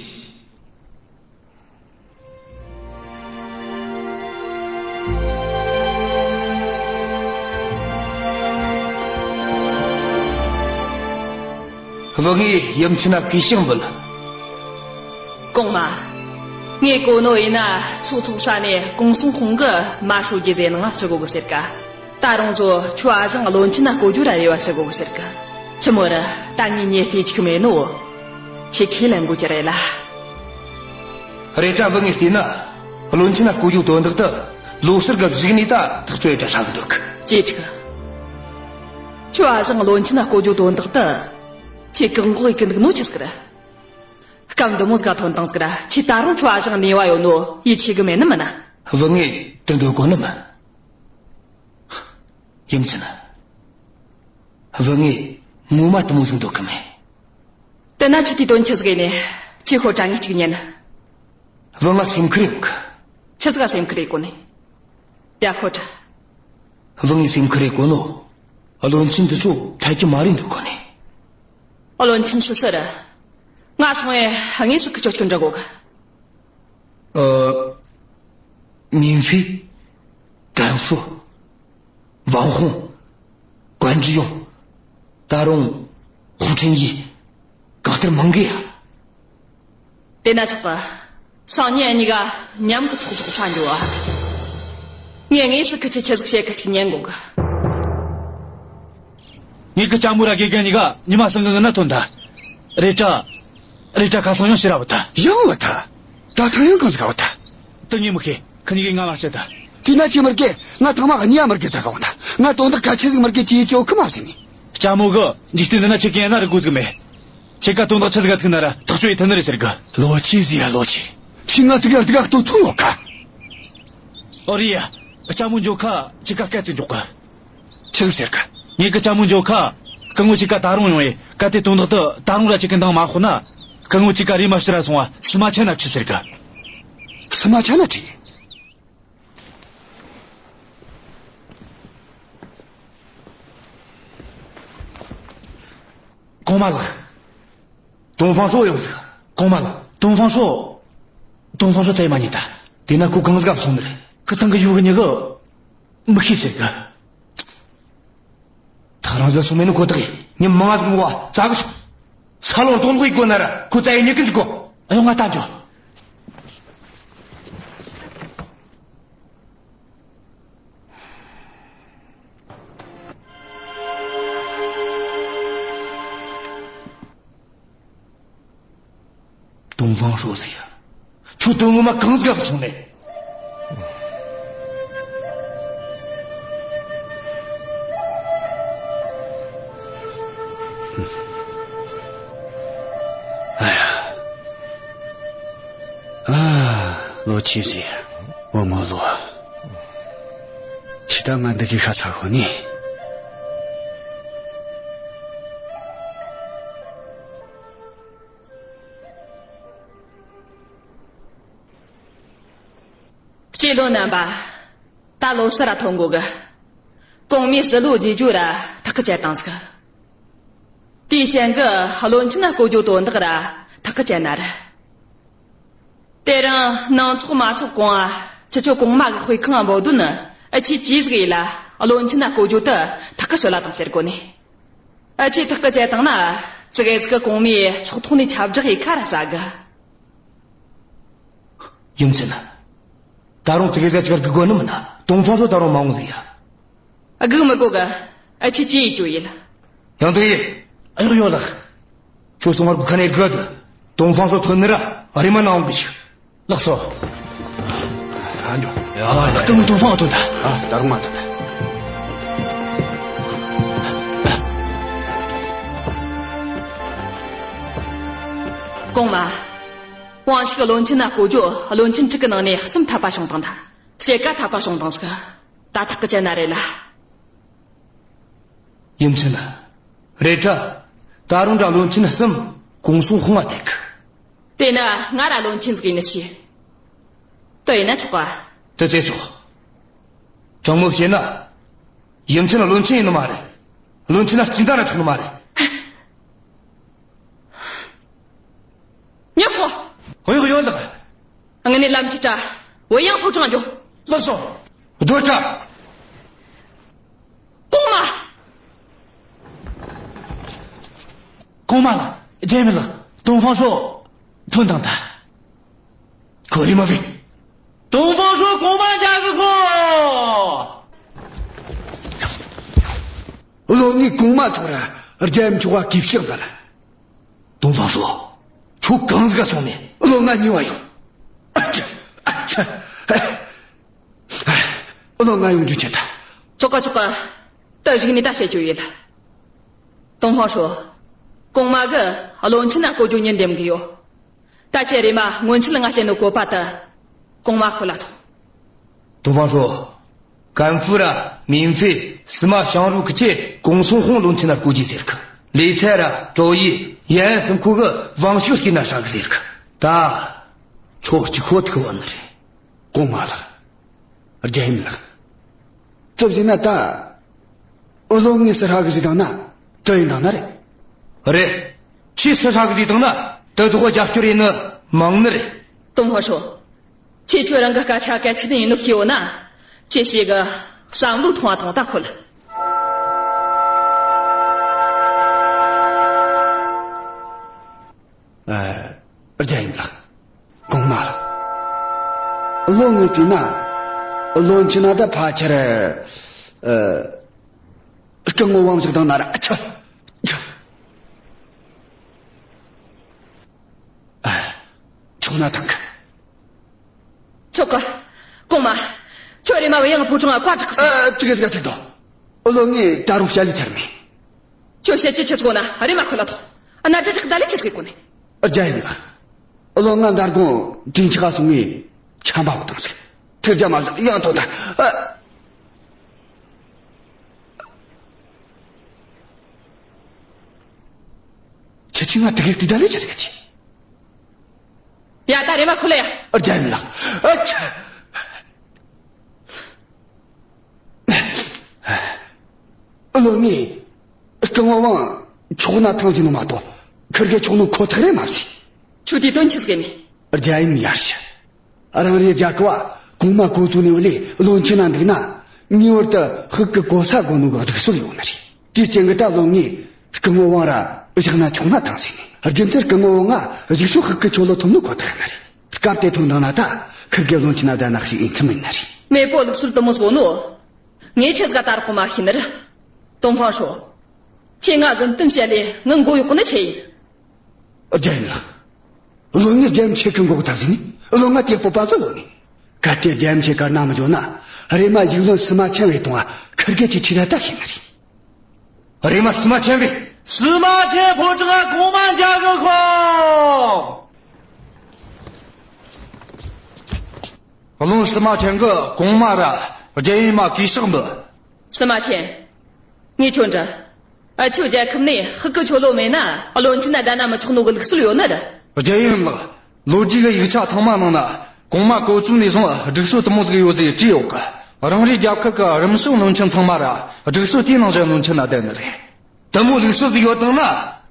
བུ་ངས་ཡུམ་ཆེན་ན་གུས་ཕྱག་འབུལ། གོང་མ། ངས་གོ་ནོ་ཡིན་ན་ཚོགས་ཚོགས་ས་ནས་ཀོང་སུན་ཧོང་གིས་མ་ཧྲོ་རྒྱུ་ཟེ་ནང་ང་ཕྱི་གོ་གི་ཟེར་ག། ད་རུང་བཟོ་ཁྱོད་ཨ་ཞང་བློན་ཆེན་ན་བསྐོ་རྒྱུ་ར་རེ་བ་ཞུ་གོ་གི་ཟེར་གི། ཆི་མོ་ར་ད་ངས་ཉེ་ལྟས་ཅིག་མེད་ནོ། ཁྱེད་ཁས་ལེན་དགོས་ཀྱི་རེད་ལ། རེད་དྲ་བུ་ངས་བལྟས་ན། བློན་ཆེན་ན་བསྐོ་རྒྱུ་དོན་དག་ཏུ་ལོ་གསར་གི་གཞུག་ནས་ད་ཐག་གཅོད་ཡ་དྲ་ཧྲ་གི་འདུག་ཅེ་ཁྲིག་ཁྱོད་ཨ་ཞང་བློན་ཆེན་ན་བསྐོ་རྒྱུ་དོན་དག་ཏུ། ཁྱེད་བཀག་འགོག་ཡེ་གི་འདུག་ནོ་ཆི་ཟིག་རེད། སྐབས་འདི་མོ་ཟིག་ག་ཐོན་དང་ཟིག་ར་ཁྱེད་ད་རུང་ཁྱོད་ཨ་ཞང་ནུས་པ་ཡོད་ནོ་ཡིད་ཆེས་གི་མེད་ནི་མིན་ན། བུ་ངས་དེ་འདོད་གོ་ནི་མིན། ཡུམ་ཆེན། བུ་ངས་ངོ་མ་དེ་མོ་ཟིག་འདོད་གི་མེད། དེ་ན་ཁྱོད་དེའི་དོན་ཆི་ཟིག་ཡིན་ནས་ཁྱེད་ཁོ་དྲ་ངས་གཅིག་ཉན། བུ་ང་སེམས་ཁུར་ཡོད་གི། ཆི་ཟིག་ག་སེམས་ཁུར་ཡེ་གོ་ནི། ཡ་ཁོ་དྲ། བུ་ངས་སེམས་ཁུར་ཡེ་གོ་ནོ། བློན་ཆེན་འདི་ཚོ་ཐད་ཀྱི་མ་རེད་འདོད་གོ་ནི། བློན་ཆེན་སུ་སུ་རེད། ང་སོང་ངས་དངོས་སུ་ཁི་ཆོ་ཁྱོད་འདྲི་གོ་གི། ཨ། མིང་ཧྥི། ཀན་ཧྥུ། ཝང་ཧུང་། ཀོན་ཀྲི་ཡུང་། ད་རུང་ཧུ་ཁྲེན་ཡི། གང་ལྟར་མང་གི་ཡ། དེ་ན་ཆོག་གི། སང་ཉིན་གཉིས་ཀ་མཉམ་གི་ཚོགས་འཛོགས་ས་འགྱོ་བ། ངས་དངོས་སུ་ཁི་ཆོས་ཆི་ཟིག་བཤད་གི་གཅིག་ཉན་དགོ་གི། ངས་གི་ལྕམ་མོ་ར་དགེ་རྒན་གཉིས་ཀ་ཉི་མ་སང་གི་ངི་ན་ཐོན་ཐལ། རེད་དྲ། རེད་དྲ་ཁ་སང་ཡང་ཕྱིར་ར་བུད་ཐལ། ཡང་བུད་ཐལ། ད་ཐེངས་ཡང་གང་ཟིག་ག་བུད་ཐལ། དེ་ངས་མི་ཤེས། ཁི་གཉིས་ཀས་ང་མ་བཤད་ཐལ། དེས་ན་ཁྱོས་མི་རྒན། ང་ཐེངས་མ་གཉིས་ཀ་མི་རྒན་ཚ་ག་བུད་ཐལ། ང་དོན་དག་གལ་ཆེ་ཟིག་མི་རྒན་གྱིས་ཡེ་ཆོག་གི་མ་ཟིན་ནི། ལྕམ་མོ་གིས་འཇིག་རྟེན་འདི་ན་ཁྱེད་ཀྱིས་ཡིན་ན་རིག་དགོས་ཟིག་མེད། ཁྱེད་ཀ་དོན་དག་ཆི་ཟིག་ག་ཐུག་ན་ར་ཐག་གཅོད་ཡེ་ཐུབ་ནི་རེད་ཟེར་གི། ལོ་ཆི་ཟིག་ཡ་ལོ་ཆི། ཁྱོས་ང་དུག་ཡ་དུག་ག་ལྟོ་ཐུག་ཡོད་ག། ཨོ་རེད་ཡ། ལྕམ་མོ་འགྱོ་ཁ་ཁྱེད་ཀ་སྐད་ཅིག་འཇོག་གི། ཆི་ཟིག་ཟེར་གི། ངས་གི་ལྕམ་མོ་འགྱོ་ཁ། སྐུ་ངོ་ཁྱེད་ཀ་ད་རུང་ཡོང་ཡེ། གལ་ཏེ་དོན་དག་འདི་ད་རུང་ར་ཁྱེད་ཀྱི་འདང་མ་ཁོ་ན། སྐུ་ངོ་ཁྱེད་ཀ་རེམ་མ་ཕྱིར་ར་སོང་བ་སི་མ་ཆ་ན་ཁྲིད་ཟེར་གི། སི་མ་ཆ་ན་ཁྲིད། གོང་མ་ལགས། ཏོང་ཧྥང་ཧྲོ་ཡོང་ཟིག། གོང་མ་ལགས། ཏོང་ཧྥང་ཧྲོ། ཏོང་ཧྥང་ཧྲོ་ཚེ་མ་ཉིད་ད། དེ་ན་ཁོ་གང་ཟིག་ག་སོང་ནི་རེད། ཁི་ཚང་གི་ཡུལ་གི་མྱི་གིས་མི་ཤེས་ཟེར་གི། ཐག་རིང་ཟིག་སོང་མེད་ནི་ཁོ་ཐག་ཡིན། ཉི་མ་ཟིག་ངོ་བ་ཙ་གི་སོང་། ས་ལོང་དོན་དགོས་དགོས་ན་ར་ཁོ་ཙ་ཡི་ཉེ་གི་འཇུག་གོ། ཨ་ཡོང་ང་ད་འཇོ། ཏུང་ཧྥང་ཧྲོ་ཟེར་ཡ། ཁྱོད་དོན་ངོ་མ་གང་ཟིག་ག་སོང་ནས། ཨ་ཡ། ཨ། ལོ་ཆི་ཟེར། བུ་མོ་ལོ། ཁྱེད་ད་ང་འདི་གི་ཤ་ཚ་ཁོ་ནི། སྐྱེ་བློན་རྣམ་པ། ད་ལོ་སར་ཐོན་གོ་གི། གོང་མའི་ཟི་ལོ་རྗེས་འཇུག་ར་ཐག་གི་བཅད་བཏང་ཟིག། དེའི་ཞན་གི་བློན་ཆེན་ན་བསྐོ་རྒྱུ་དོན་དག་ར་ཐག་གི་བཅད་ན་ར། དེ་རིང་ནང་ཚོགས་མ་ཚོགས་གོང་ཨ་ཁྱེད་ཆོ་གོང་མ་གི་དཔེ་ཁང་འབོ་དོན་ཨ་ཆི་ཅི་ཟིག་ཡིན་ལ་བློན་ཆེན་ན་བསྐོ་རྒྱུ་དེ་ཐག་གི་ཆོད་ལ་དང་ཟེར་གོ་ནི། ཨ་ཆི་ཐག་གི་བཅད་བཏང་ན་ཙི་གེ་ཟིག་གི་གོང་མའི་ཚོགས་ཐོག་ནས་ཁྱབ་བསྒྲགས་ཡི་ཁ་ར་ཟ་གི། ཡུམ་ཆེན། ད་རུང་ཙི་གེ་ཟིག་ཅིག་གི་དགོས་ནི་མིན་ན། ཏུང་ཧྥང་ཧྲོ་ད་རུང་མ་འོང་ཟིག་ཡ། ཨ་སྒུག་མི་དགོས་གི། ཨ་ཆི་ཅི་ཡི་ཅོ་ཡིན། ཡང་དུ་ཡིན། ཨ་ཡོ་ཡོ་ལགས། ཁྱོད་སོང་བར་སྒུག་ཁ་ནས་སྒུག་དུ། ཏུང་ཧྥང་ཧྲོ་ཐོན་ནི་ར་ཨ་རི་མ་ནང་འོང་གི་ཆུག། ལགས་སོ། ཨ་འཇོ། ཡ་ལགས་ཀྱང་ཏུང་ཧྥང་ཐོན་ད། ཨ་ད་རུང་མ་ཐོན་ད། གོང་མ། ཝང་ཞིག་བློན་ཆེན་ན་བསྐོ་རྒྱུ་བློན་ཆེན་དྲུག་གི་ནང་ནས་གསུམ་འཐབ་པ་བྱུང་བཏང་ད། ཕྱེད་ཀ་འཐབ་པ་བྱུང་བཏང་ཟིག། ད་ཐག་གི་བཅད་ན་རེད་ལ། ཡུམ་ཆེན། རེད་དྲ། ད་རུང་འདྲ་བློན་ཆེན་གསུམ་གུང་སྲུང་དཔུང་བ་དེ་གི། དེ་ན་ང་ར་བློན་ཆེན་ཟིག་ཡིན་ནི་ཤི། དེ་ཡིན་ན་ཆོག་ག། དེ་ཚེ་ཆོག། དྲང་མོ་བཤད་ན། ཡུམ་ཆེན་བློན་ཆེན་ཡིན་ནི་མ་རེད། བློན་ཆེན་ན་རྩིས་འདྲ་ཆོག་ནི་མ་རེད། ཉོ་ཁོ། ཧོ་ཡོ་ཡོ་ལགས། ངས་ནི་ལམ་ཁྱེད་ད་བུ་ཡང་ཕོ་བྲང་འགྱོ། ལགས་སོ། སྡོད་དྲ། གོང་མ། གོང་མ་ལགས། རྒྱལ་ཡུམ་ལགས། ཏུང་ཧྥང་ཧྲོ་ཐོན་དང་ད། ཁོ་རི་མ་བི། ཏུང་ཧྥང་ཧྲོ་གོང་མ་མཇལ་གི་ཁོ། བློན་ངའི་གོང་མ་ཐོག་ར་རྒྱལ་ཡུམ་མཆོག་ག་གུས་ཕྱག་འཚལ། ཏུང་ཧྥང་ཧྲོ། ཁྱོད་གང་ཟིག་ག་སོང་ནས། བློན་ང་ཉེ་བ་ཡོང་། ཨ་ཅི། ཨ་ཅི། བློན་ང་ཡོང་རྒྱུ་ཆེ་ད། ཆོག་ག་ཆོག་ག། ད་གཞུག་ནས་ད་བཤད་རྒྱུ་ཡོད། ཏུང་ཧྥང་ཧྲོ། གོང་མ་གི་བློན་ཆེན་ན་བསྐོ་རྒྱུ་ཉིན་འདེམས་གི་ཡོད། ད་ཁྱེད་རེ་མ་སྔོན་ཆད་ང་བཤད་ནོ་བཀོད་པ་ད། གོང་མ་ཁོ་ལ་ཐོངས། ཏུང་ཧྥང་ཧྲོ། ཀན་ཧྥུ་ར་མིན་ཧྥེ་སི་མ་ཞང་རུ་ཁི་ཆེ་གུང་སྲུང་དཔུང་བློན་ཆེན་ན་བསྐོ་རྒྱུ་ཟེར་གི། ལི་ཐའེ་ར་ཀྲོ་ཡི་ཡན་སུམ་ཁོ་གི་ཝང་ཤིག་སྐྱིད་ན་ཧྲ་གི་ཟེར་གི། ད་ཁྱོད་གཅིག་ཁོ་ཐུག་བ་ནི་རེད། གོང་མ་ལགས། རྒྱལ་ཡུམ་ལགས། ཙི་བཟེ་ན་ད། ཨོ་ལོ་ངས་སི་ཧྲ་གི་ཟིག་དང་ན། ཙི་ཡིན་དང་ན་རེད། རེད། ཁྱེད་སི་ཧྲ་གི་ཟིག་དང་ན། ད་དོག་རྒྱབ་སྐྱོར་ཡིན་ནི་མང་ནི་རེད། ཏུང་ཧོ་ཧྲོ། ཁྱེད་ཆོ་རང་གི་སྐད་ཆ་གལ་ཆེ་ནི་ཡིན་ནོ་ཤེས་ཡོད་ན། ཁྱེད་ཞིག་གི་བསམ་བློ་ཐོངས་བ་ཐོངས་ད་ཁོ་ལ། ཨ། རྒྱལ་ཡུམ་ལགས། གོང་མ་ལགས། བློན་ངས་བལྟས་ན། བློན་ཆེན་ན་ད་ཕལ་ཆེར། ཨ། སྐུ་ངོ་ཝང་ཞིག་དང་ན་ར་ཨ་ཆ། ཆ། ཨ། ཆུང་ན་ཐང་གི། ཆོག་གི། གོང་མ། ཁྱོད་རེ་མ་བུ་ཡང་ཕོ་བྲང་ང་བཀའ་བསྒྲགས་སོང་། ཨ། ཙི་གེ་ཙི་གེ་ཐུག་དོ། བློན་ངས་ད་རུང་བཤད་ལས་ཚར་མེད། ཁྱོད་བཤད་ཅི་ཆི་ཟིག་ན་རེ་མ་ཁོ་ལ་ཐོངས། ཨ་ན་ཅི་ཅི་ད་ལས་ཅི་ཟིག་གོ་ནས། རྒྱལ་ཡུམ་ལགས། བློན་ང་མདང་དགོང་དྲིན་ཆག་སོང་ངས་ཆམ་པ་འོ་བཏང་ཟིག། ཐུགས་རྒྱ་མ་བཞག་ཡང་ཐོག་ད། ཨ། ཁྱེད་ཀྱིས་ང་དེ་གེ་དེ་ད་ལས་ཅི་ཟིག་གི། ཡ་ད་རེ་མ་ཁོ་ལ་ཡ། རྒྱལ་ཡུམ་ལགས། ཨ་ཆ། བློན་ངས་སྐུ་ངོ་ཝང་ཆོག་ན་ཐང་ཟིན་ནོ་མ་གཏོགས་ཁིར་གེ་ཆོག་ནོ་ཁོ་ཐག་རེད་མ་ཟིན། ཁྱོད་དེ་དོན་ཆི་ཟིག་ནི། རྒྱལ་ཡུམ་ཡར་ཞུ། རང་རེའི་རྒྱལ་ཁབ་བ་གོང་མ་གོ་ཚུགས་ནས་བ་ལས་བློན་ཆེན་ན་འདུག་ན་ངེས་པར་དུ་ཕུགས་ཀྱི་གོ་ས་དགོས་ནོ་གི་སྒྲིག་སྲོལ་ཡོད་ནི་རེད། དེའི་རྐྱེན་གྱིས་ད་བློན་ངས་སྐུ་ངོ་ཝང་ར་བཞག་ན་ཆོག་ན་ཐང་ཟིན་ནི། རྒྱུ་མཚན་སྐུ་ངོ་བོ་ང་གཞུག་ཕྱོགས་ཤིག་གི་ཆོ་ལོ་ཐོབ་ནོ་ཁོ་ཐག་ཡིན་ནི་རེད། སྐབས་དེ་ཐོན་དང་ན་ད་ཁིར་གེ་བློན་ཆེན་ན་ད་ན་ཞིག་ཡིན་ཚུལ་མིན་ནི་རེད། མེས་པོ་ལུགས་སྲོལ་དུ་མོ་ཟིག་ནོ། ངས་ཆི་ཟིག་ག་ད་རག་གོ་མ་ཤེས་ནི་རེད། ཏོང་ཧྥང་ཧྲོ། ཁྱེད་ང་བཟོད་སྟོན་བྱས་ལས་ངི་མགོ་གཡོག་གི་ནི་ཆི་ཡིན། རྒྱལ་ཡུམ་ལགས། བློན་ངས་རྒྱལ་ཡུམ་ཆེ་གི་མགོ་བཏབ་ཟིན་ནི། བློན་ང་དེ་སྤོབས་པ་ཟོ་ལོ་ནི། གལ་ཏེ་རྒྱལ་ཡུམ་ཆེ་གར་ན་མི་འཇོག་ན། རེམ་མ་ཡིག་བློན་སི་མ་ཆེན་བས་གཏོང་བ་ཁིར་གེ་ཅིག་ཁྲིད་ར་ད་ཤེས་ནི་རེད། རེམ་མ་སི་མ་ཆེན་བས། སི་མ་ཆེན་ཕོ་བྲང་ང་གོང་མ་མཇལ་གི་ཤོག། བློན་སི་མ་ཆེན་གི་གོང་མ་ར་རྒྱལ་ཡུམ་མ་གུས་ཕྱག་འབུལ། སི་མ་ཆེན། ངས་ཁྱོད་འདྲི། ཨ་ཆོ་རྒྱལ་ཁབ་ནས་ཤིག་གི་ཆོ་ལོ་མེད་ན་བློན་ཆེན་ན་ད་ན་མི་ཆོག་ནོ་གི་ལུགས་སྲོལ་ཡོད་ནི་རེད། རྒྱལ་ཡུམ་ལགས། ལོ་རྒྱུས་གི་ཡིག་ཆ་ཚང་མ་ནང་ན་གོང་མ་གོ་བཙུགས་ནས་བཟུང་སྒྲིག་སྲོལ་དུ་མོ་ཟིག་ཡོད་ཟེར་བྲིས་ཡོད་གི། རང་རེའི་རྒྱལ་ཁབ་གི་རིམ་བྱོན་བློན་ཆེན་ཚང་མ་ར་སྒྲིག་སྲོལ་དེའི་ནང་བཞིན་བློན་ཆེན་ན་བསྡད་ནི་རེད། དུ་མོ་ལུགས་སྲོལ་ཟིག་ཡོད་དང་ན་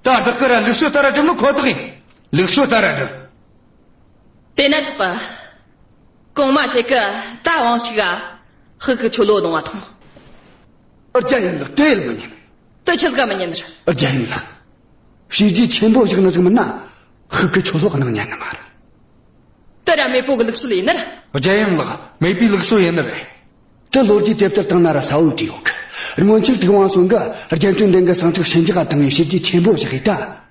ད་བདག་གི་ར་ལུགས་སྲོལ་ལྟར་ར་སྒྲུབ་ནི་ཁོ་ཐག་ཡིན། ལུགས་སྲོལ་ལྟར་ར་སྒྲུབ། དེ་ན་ཆོག་གི། གོང་མ་ཁྱེད་ཀྱིས་ད་ཝང་ཞིག་ག་ཤིག་གི་ཆོ་ལོ་གནང་བ་ཐོངས། རྒྱལ་ཡུམ་ལགས། དེ་ཡིན་མི་ཉན། དེ་ཆི་ཟིག་ག་མི་ཉན་ནི་རེད། རྒྱལ་ཡུམ་ལགས། བྱས་རྗེས་ཆེན་པོ་བཞག་ནི་ཟིག་མིན་ན་ཤིག་གི་ཆོ་ལོ་གནང་ཉན་ནི་མ་རེད། དེ་ར་མེས་པོ་གི་ལུགས་སྲོལ་ཡིན་ནི་རེད། རྒྱལ་ཡུམ་ལགས། མེས་པོའི་ལུགས་སྲོལ་ཡིན་ནི་རེད། དེ་ལོ་རྒྱུས་དེབ་ཐེར་སྟེང་ན་ར་གསལ་བོ་བྲིས་ཡོད་གི། སྔོན་ཆད་ཐུབ་དབང་སོན་གིས་རྒྱལ་བཙུན་འདན་གི་ཟིང་འཁྲུག་ཞི་འཇགས་བཏང་བའི་བྱས་རྗེས་ཆེན་པོ་བཞག་གི་ད་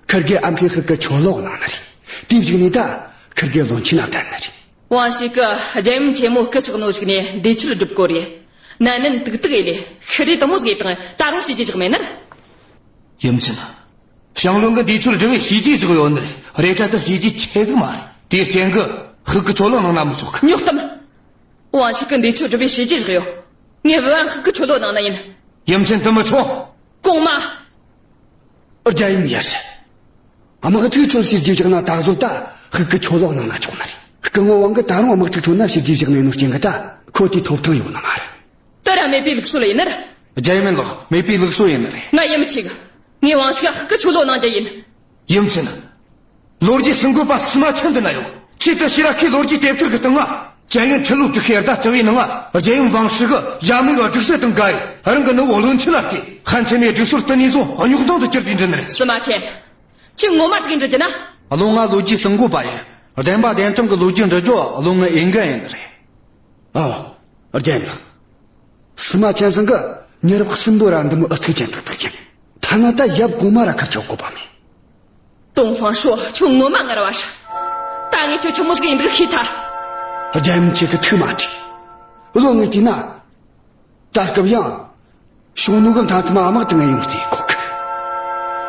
ཁིར་གེ་ཨམ་ཕིའི་ཤིག་གི་ཆོ་ལོ་གནང་ནི་རེད། དེའི་གཞུག་ནས་ད་ཁིར་གེ་བློན་ཆེན་ན་བསྡད་ནི་རེད། ཝང་ཞིག་གིས་རྒྱལ་ཡུམ་ཆེན་མོ་སྐུ་གཤེགས་ནོ་གཞུག་ནས་འདས་མཆོད་སྒྲུབ་དགོས་རེད། ན་ནིང་ཏིག་ཏིག་ཡེ་ལས་ཤི་རེ་དུ་མོ་ཟིག་དང་ད་རུང་བྱས་རྗེས་བཞག་མེད་ནི། ཡུམ་ཆེན། ཞང་བློན་གི་འདས་མཆོད་སྒྲུབ་པའི་བྱས་རྗེས་བཞག་ཡོད་ནི་རེད། རེད་ད་དེ་བྱས་རྗེས་ཆེ་ཟིག་མ་རེད། དེའི་རྐྱེན་གིས་ཤིག་གི་ཆོ་ལོ་གནང་ན་མི་ཆོག་གི། ཉོག་གཏམ། ཝང་ཞིག་གི་འདས་མཆོད་སྒྲུབ་པའི་བྱས་རྗེས་བཞག་ཡོད། ངས་བུ་བ་ཤིག་གི་ཆོ་ལོ་གནང་ན་ཡིན། ཡུམ་ཆེན། དེ་མི་ཆོག། གོང་མ། རྒྱལ་ཡུམ་ཡར། དམག་འཁྲུག་ཁྲོད་བྱས་རྗེས་བཞག་ན་ད་གཟོད་ད་ཤིག་གི་ཆོ་ལོ་གནང་ན་ཆོག་ནི་རེད། སྐུ་ངོ་ཝང་གིས་ད་རུང་དམག་འཁྲུག་ཁྲོད་ན་བྱས་རྗེས་བཞག་མེད་ནོ་རྐྱེན་གིས་ད་ཁོ་དེའི་ཐོབ་ཐང་ཡོད་ནི་མ་རེད། དེ་ར་མེས་པོའི་ལུགས་སྲོལ་ཡིན་ནི་རེད། རྒྱལ་ཡུམ་ལགས། མེས་པོའི་ལུགས་སྲོལ་ཡིན་ནི་རེད། ང་ཡིད་མི་ཆེས་གི། ངས་ཝང་ཞིག་ག་ཤིག་གི་ཆོ་ལོ་གནང་རྒྱུ་ཡིན། ཡུམ་ཆེན། ལོ་རྒྱུས་གསུང་དགོས་པ་སི་མ་ཆེན་འདི་ན་ཡོད། ཁྱེད་ཀྱི་ཤེས་ར་ཁའི་ལོ་རྒྱུས་དེབ་ཐེར་གི་སྟེང་ང་། ཅན་ཡོན་ཁྲི་ལོ་དྲུག་བྱས་ཟླ་བཅུ་བའི་ནང་ང་རྒྱལ་ཡུམ་ཝང་ཧྲི་གིས་ཡབ་མེས་གི་སྒྲིག་སྲོལ་དང་འགལ་ཡེ་རང་གི་ནུ་བོ་བློན་ཆེན་ལ་སྟེར། ཧན་ཆེན་མོའི་སྒྲིག་སྲོལ་དེ་ནས་བཟུང་རྙོག་འཛིང་དུ་གྱུར་ཏེ་འགྲོ་ནི་རེད། སི་མ་ཆེན། ཁྱོས་ངོ་མ་དེ་གི་འདྲི་རྒྱུ་ན། བློན་ང་ལོ་རྒྱུས་གསུང་དགོས་པ་ཡིན། བདེན་པ་བདེན་དྲང་གི་ལོ་རྒྱུས་འདྲི་རྒྱུ་བློན་ངའི་འོས་འགན་ཡིན་ནི་རེད། ཨོ། རྒྱལ་ཡུམ་ལགས། སི་མ་ཆེན་ཚང་གིས་མྱི་རབས་གསུམ་པོ་ར་འདི་མོ་ཨུ་ཚུགས་ཅན་ཏག་ཏག་ཡིན། ཐ་ན་ད་ཡབ་གོང་མ་ར་ཁུར་ཆོག་གོ་བ་མེད། ཏོང་ཧྥང་ཧྲོ། ཁྱོད་ངོ་མ་ངར་བ་ཧྲ། ད་ངས་ཁྱོད་ཆི་མོ་ཟིག་ཡིན་འདུག་ཤེས་ཐལ། རྒྱལ་ཡུམ་ཆེ་གིས་ཐུགས་མ་ཁྲོ། བློན་ངས་བལྟས་ན། ད་སྐབས་ཡང་ཤུང་ནུ་གི་མཐའ་མཚམས་དམག་དང་ངས་ཡོང་རྩིས་གོ་གི།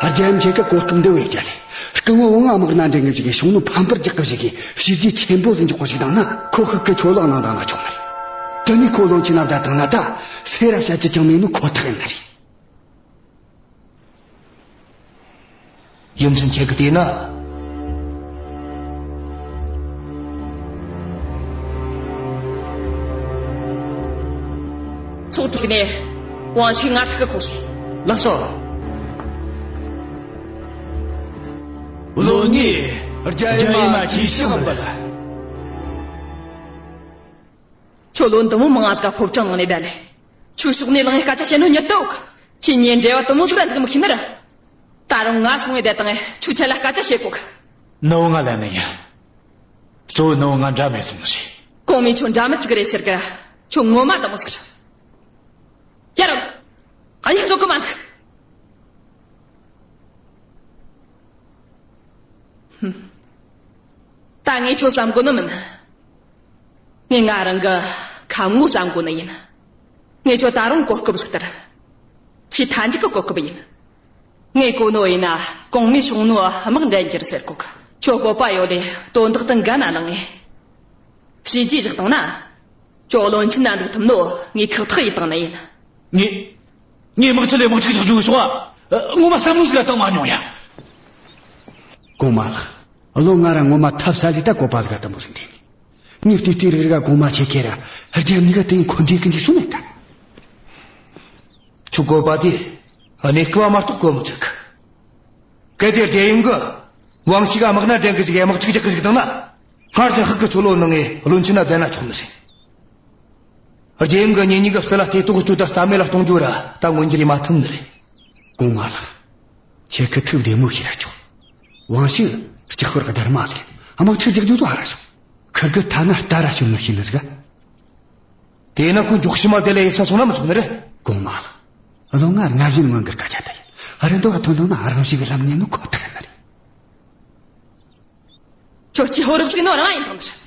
རྒྱལ་ཡུམ་ཆེ་གིས་གོ་སྐབས་འདི་བས་བརྒྱབ་ལས། སྐུ་ངོ་ཝང་ང་དམག་སྣ་འདྲེན་གི་བཅུག་གི་ཤུང་ནུ་ཕམ་པར་རྒྱག་གི་བཅུག་གི་བྱས་རྗེས་ཆེན་པོ་ཟིག་འཇོག་གི་བཅུག་བཏང་ན་ཁོ་ཤིག་གི་ཆོ་ལོ་གནང་བཏང་ན་ཆོག་ནི་རེད། དེ་ནས་ཁོ་བློན་ཆེན་ན་བསྡད་བཏང་ན་ད་སེ་ར་བཤད་རྒྱུ་ཅང་མེད་ནོ་ཁོ་ཐག་ཡིན་ནི་རེད། ཡུམ་ཆེན་ཁྱེད་ཀྱིས་བལྟས་ན། ཚོགས་ཐིག་ནས་ཝང་ཞིག་ངར་ཐག་གི་ཁོག་སི། ལགས་སོ། བློན་ངས་རྒྱལ་ཡུམ་མ་གུས་ཕྱག་འབུལ། ཁྱོད་ལོ་འདི་མོ་མང་ང་ཟིག་ག་ཕོ་བྲང་ནང་ནས་བསྡད་ལས། ཁྱོད་ཕྱོགས་ནས་ལངས་ངས་སྐད་ཆ་བཤད་ནོ་ཉིད་དུ། ཁྱེད་ཉིན་འབྲེལ་བ་དུ་མོ་ཟིག་ར་འཛུགས་མི་ཤེས་ནི་རེད། ད་རུང་ང་སོང་ངས་བསྡད་དང་ངས་ཁྱོད་ཆེད་ལ་སྐད་ཆ་བཤད་གོ་གི། ནུ་བོ་ང་ལ་ནི་ཡིན། གཙོ་བོ་ནུ་བོ་ང་འདྲ་མེད་སོང་ནི་རེད། གོང་མས་ཁྱོད་འདྲ་མི་གཅིག་རེད་ཟེར་གི་ར། ཁྱོད་ངོ་མ་དུ་མོ་ཟིག་རེད། ཡར་ར། ཨ་ཡིག་ཚོགས་གི་མ་འདུག། ཧུམ། ད་ངས་ཁྱོད་བསམ་གོ་ནི་མིན། ངས་ང་རང་གི་ཁ་ངོ་བསམ་གོ་ནི་ཡིན། ངས་ཁྱོད་ད་རུང་གོ་སྐབས་ཟིག་སྟེར། ཆེས་མཐའ་མཇུག་གི་གོ་སྐབས་ཡིན། ངས་གོ་ནོ་ཡིན་ན་གོང་མའི་ཤོང་ནོ་དམག་འདྲེན་རྒྱུར་ཟེར་གོ་གི། ཁྱོད་སྤོབས་པ་ཡོད་ལས་དོན་དག་དང་འགལ་ན་ལངས་ངས། བྱས་རྗེས་བཞག་བཏང་ན། ཁྱོད་བློན་ཆེན་ན་འདུག་ཐུབ་ནོ་ངས་ཁག་ཐེག་ཡེད་བཏང་ནི་ཡིན། ངས། ངས་དམག་ཆེན་ལས་དམག་འཁྲུག་རྒྱག་རྒྱུ་གི་ཕྱོགས། ཨ། ངོ་མ་བསམ་བློ་ཟིག་ལ་བཏང་མ་མྱོང་ཡ། གོང་མ་ལགས། བློན་ང་ར་ངོ་མ་ཐབས་ཟད་ལས་ད་བཀོད་པ་ཟིག་ག་དུ་མོ་ཟིག་འདེམས། ངས་བལྟས་བལྟས་རིག་ར་གོང་མ་ཁྱེད་ཁེ་ར་རྒྱལ་ཡུམ་གཉིས་ཀ་དེ་ཡིན་ཁོ་འདྲེ་གི་འདི་སུ་མེད་ད། ཁྱོད་བཀོད་པ་དེ་གནས་སྐབས་མ་གཏོགས་བཀོད་མི་ཚུགས། གལ་ཏེ་རྒྱལ་ཡུམ་གིས་ཝང་ཞིག་ག་དམག་སྣ་འདྲེན་གི་ཟིག་དམག་འཁྲུག་རྒྱག་གི་ཟིག་བཏང་ན། སྔར་བཞིན་ཤིག་གི་ཆོ་ལོ་གནང་ངས་བློན་ཆེན་ན་བསྡད་ན་ཆོག་ནི་རེད། རྒྱལ་ཡུམ་གིས་ངེད་གཉིས་ཀྱི་སྲིད་ལ་ཐེ་གཏོགས་བཅོས་དང་རྩ་མེད་ལ་གཏོང་རྒྱུ་ར་ད་མངོན་འགྱུར་ཡེད་མ་ཐུབ་ནི་རེད། གོང་མ་ལགས། ཁྱེད་ཀྱིས་ཐུགས་བདེ་མོ་བྱས་ར་ཆོག། ཝང་ཞིག་ལྕགས་ཤོར་གི་སྡར་མ་ཟིག་ཡིན། དམག་འཁྲུག་རྒྱག་རྒྱུ་ཚོ་ཧ་ར་བྱུང་། ཁིར་གི་ཐ་ན་རྟ་ར་ཞོན་མི་ཤེས་ནི་ཟིག་ག་དེས་ན་ཁོ་མགྱོགས་ཤི་མ་དེ་ལས་ཡེ་ས་སོང་ན་མི་ཆོག་ནི་རེད། གོང་མ་ལགས། བློན་ང་སྔར་བཞིན་མངོན་གྱུར་སྐད་ཆ་དེ་ཡིན། ཨ་རི་འདུག་ག་ཐོན་དང་ན་ཨ་རང་ཞིག་གི་ལམ་ཉན་ནི་ཁོ་ཐག་ཡིན་ནི་རེད། ཁྱོད་ཀྱི་ཧོ་རབ་ཟིག་ནོ་རང་ཡིན་དང་ནི་རེད།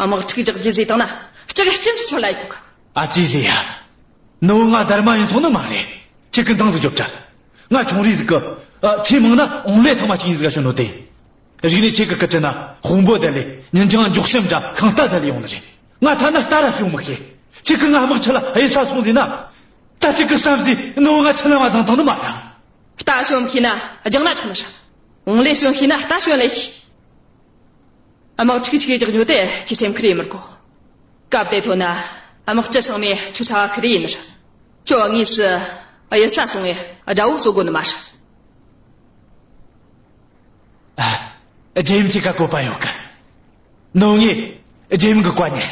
དམག་འཁྲུག་རྒྱག་རྒྱུ་ཟེ་དང་ན་ལྕགས་རི་སྐྱིན་ཟིག་ཆོད་ལ་ཡི་གོ་ག་ཨ་ཙི་ཟེ་ཡ། ནོ་ང་སྡར་མ་ཡིན་སོང་ནི་མ་རེད། ཁྱེད་ཀྱི་འདང་ཟིག་རྒྱོབ་དྲ། ང་ཆུང་རིགས་ཟིག་གི། ཨ། ཆེས་མང་ན་ཨོང་ལེ་ཐང་མ་ཅིག་ཡིན་ཟིག་ག་ཤོད་ནོ་དེ། རིག་ནས་ཁྱེད་ཀྱི་སྐུ་དྲིན་ན་དཔོན་པོ་དེ་ལས་ཉིན་ཅང་མགྱོགས་ཤམ་འདྲ་ཤིང་རྟ་དེ་ལས་ཡོང་ནི་རེད། ང་ཐ་ན་རྟ་ར་ཤོད་མི་ཤེས། ཁྱེད་ཀྱི་ང་དམག་ཆུ་ལ་གཡུལ་ས་སོང་ཟེར་ན། ད་ཁྱེད་ཀྱི་བསམ་ཟིན་ནོ་ང་ཆུ་ལ་མ་བཏང་བཏང་ནི་མ་ར། རྟ་ཤོད་མི་ཤེས་ན་རྒྱང་ན་ཆོག་ནི་ར། ཨོང་ལེ་ཤོད་ཤེས་ན་རྟ་ཤོད་ལེ་ཤེས། དམག་འཁྲུག་ཅིག་རྒྱག་རྒྱུ་དེ་ཁྱེད་སེམས་ཁུར་ཡེ་མི་དགོ། སྐབས་དེ་ཐོན་ན་དམག་སྤྱི་ཚང་མས་ཁྱོད་ཚ་བ་ཁུར་ཡེ་ནི་ར། ཁྱོད་དངོས་སུ་གཡུལ་ས་སོང་ངས་དགྲ་བོ་གསོད་དགོ་ནི་མ་ར། ཨ། རྒྱལ་ཡུམ་ཁྱེད་ཀ་བཀོད་པ་ཡོད་གི། ནོ་ངས་རྒྱལ་ཡུམ་གི་བཀའ་ཉན།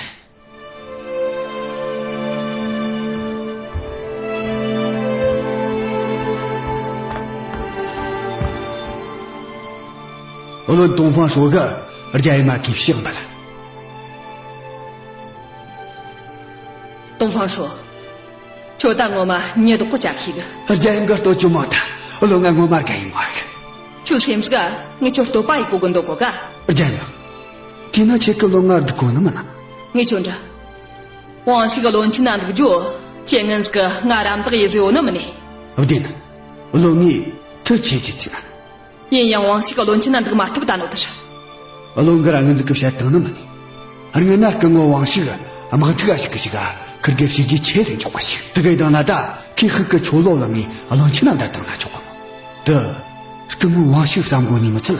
བློན་ཏོང་ཧྥང་ཧྲོ་གིས་རྒྱལ་ཡུམ་མ་གི་ཕྱག་འབུལ། ཏོང་ཧྥང་ཧྲོ། ཁྱོད་ད་ངོ་མ་ཉེས་རྡུང་གི་ཅབ་ཤིག་གི། རྒྱལ་ཡུམ་གི་ལྟོ་ཅོ་མོ་ད། བློན་ང་ངོ་མ་དགའ་ཡི་མོ་གི། ཁྱོད་སེམས་གི་ངས་ཁྱོད་བསྟོད་པ་ཡེ་གོ་གི་འདུག་གོ་ག་རྒྱལ་ཡུམ་ལགས། དེས་ན་ཁྱེད་ཀྱིས་བློན་ང་སྡུག་གོ་ནི་མིན་ན། ངས་ཁྱོད་འདྲ། ཝང་ཞིག་བློན་ཆེན་ན་འདུག་རྒྱུ། ཁྱེད་ངན་ཟིག་གི་ང་རམ་འདེགས་ཡེ་ཟེར་ཡོད་ནི་མིན་ནི། བདེན། བློན་ངས་ཐུགས་ཆེ་ཆེ་ཚིག་ན། ཡིན་ཡང་ཝང་ཞིག་བློན་ཆེན་ན་འདུག་མ་ཐུབ་ད་ནོ་དེ་ར། བློན་གི་ར་ངན་ཟིག་གི་བཤད་བཏང་ནི་མིན་ནི། སྔོན་ན་སྐུ་ངོ་ཝང་ཞིག་དམག་འཁྲུག་ག་ཞུགས་གི་ཞིག་ག་ཁིར་གི་བྱས་རྗེས་ཆེ་ཟིག་འཇོག་གི་ཞིག་དེ་གི་དང་ན་ད་ཁོས་ཤུགས་གི་ཆོ་ལོ་ལ་ངས་བློན་ཆེན་ན་འདར་བཏང་ན་ཆོག་གི། དེ། སྐུ་ངོ་ཝང་ཞིག་བསམ་གོ་ནི་མི་ཚད།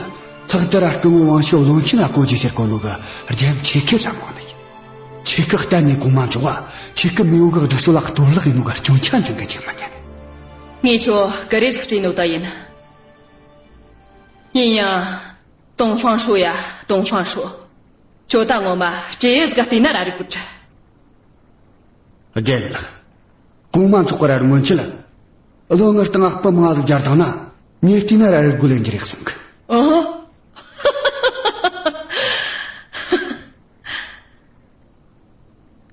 ལྷག་ཏུ་ར་སྐུ་ངོ་ཝང་ཞིག་བློན་ཆེན་ན་བསྐོ་རྒྱུ་ཟེར་གོ་ནོ་གི་རྒྱལ་ཡུམ་ཁྱེད་ཀས་བསམ་གོ་ནི་ཡིན། ཁྱེད་ཀྱིས་གཏན་ནས་གོང་མ་མཆོག་ག་ཁྱེད་ཀྱི་མེས་པོ་གི་སྡུག་སྲོག་ལ་གཏོར་བརླག་ཡེ་ནོ་ག་སྐྱོན་ཆ་འཛིན་གི་འཇུག་མ་ཉན། ངས་ཁྱོད་ག་རེ་ཟིག་བརྩིས་ནོ་ད་ཡིན། ཡིན་ཡང་། ཏོང་ཧྥང་ཧྲོ་ཡ། ཏོང་ཧྥང་ཧྲོ། ཁྱོད་ད་ངོ་མ་སྤྲེའུ་ཡི་ཟིག་ག་བལྟས་ན་ར་རིག་གོ་དྲ། རྒྱལ་ཡུམ་ལགས། གོང་མ་མཆོག་གི་ར་རེ་སྔོན་ཆད་ལ། བློན་ངར་སྟེང་ང་སྤུ་མང་ཟིག་སྦྱར་བཏང་ན། ངས་བལྟས་ན་ར་རེ་རྒོལ་ལེན་རྒྱུ་རེད་གསུང་གི། ཨོ།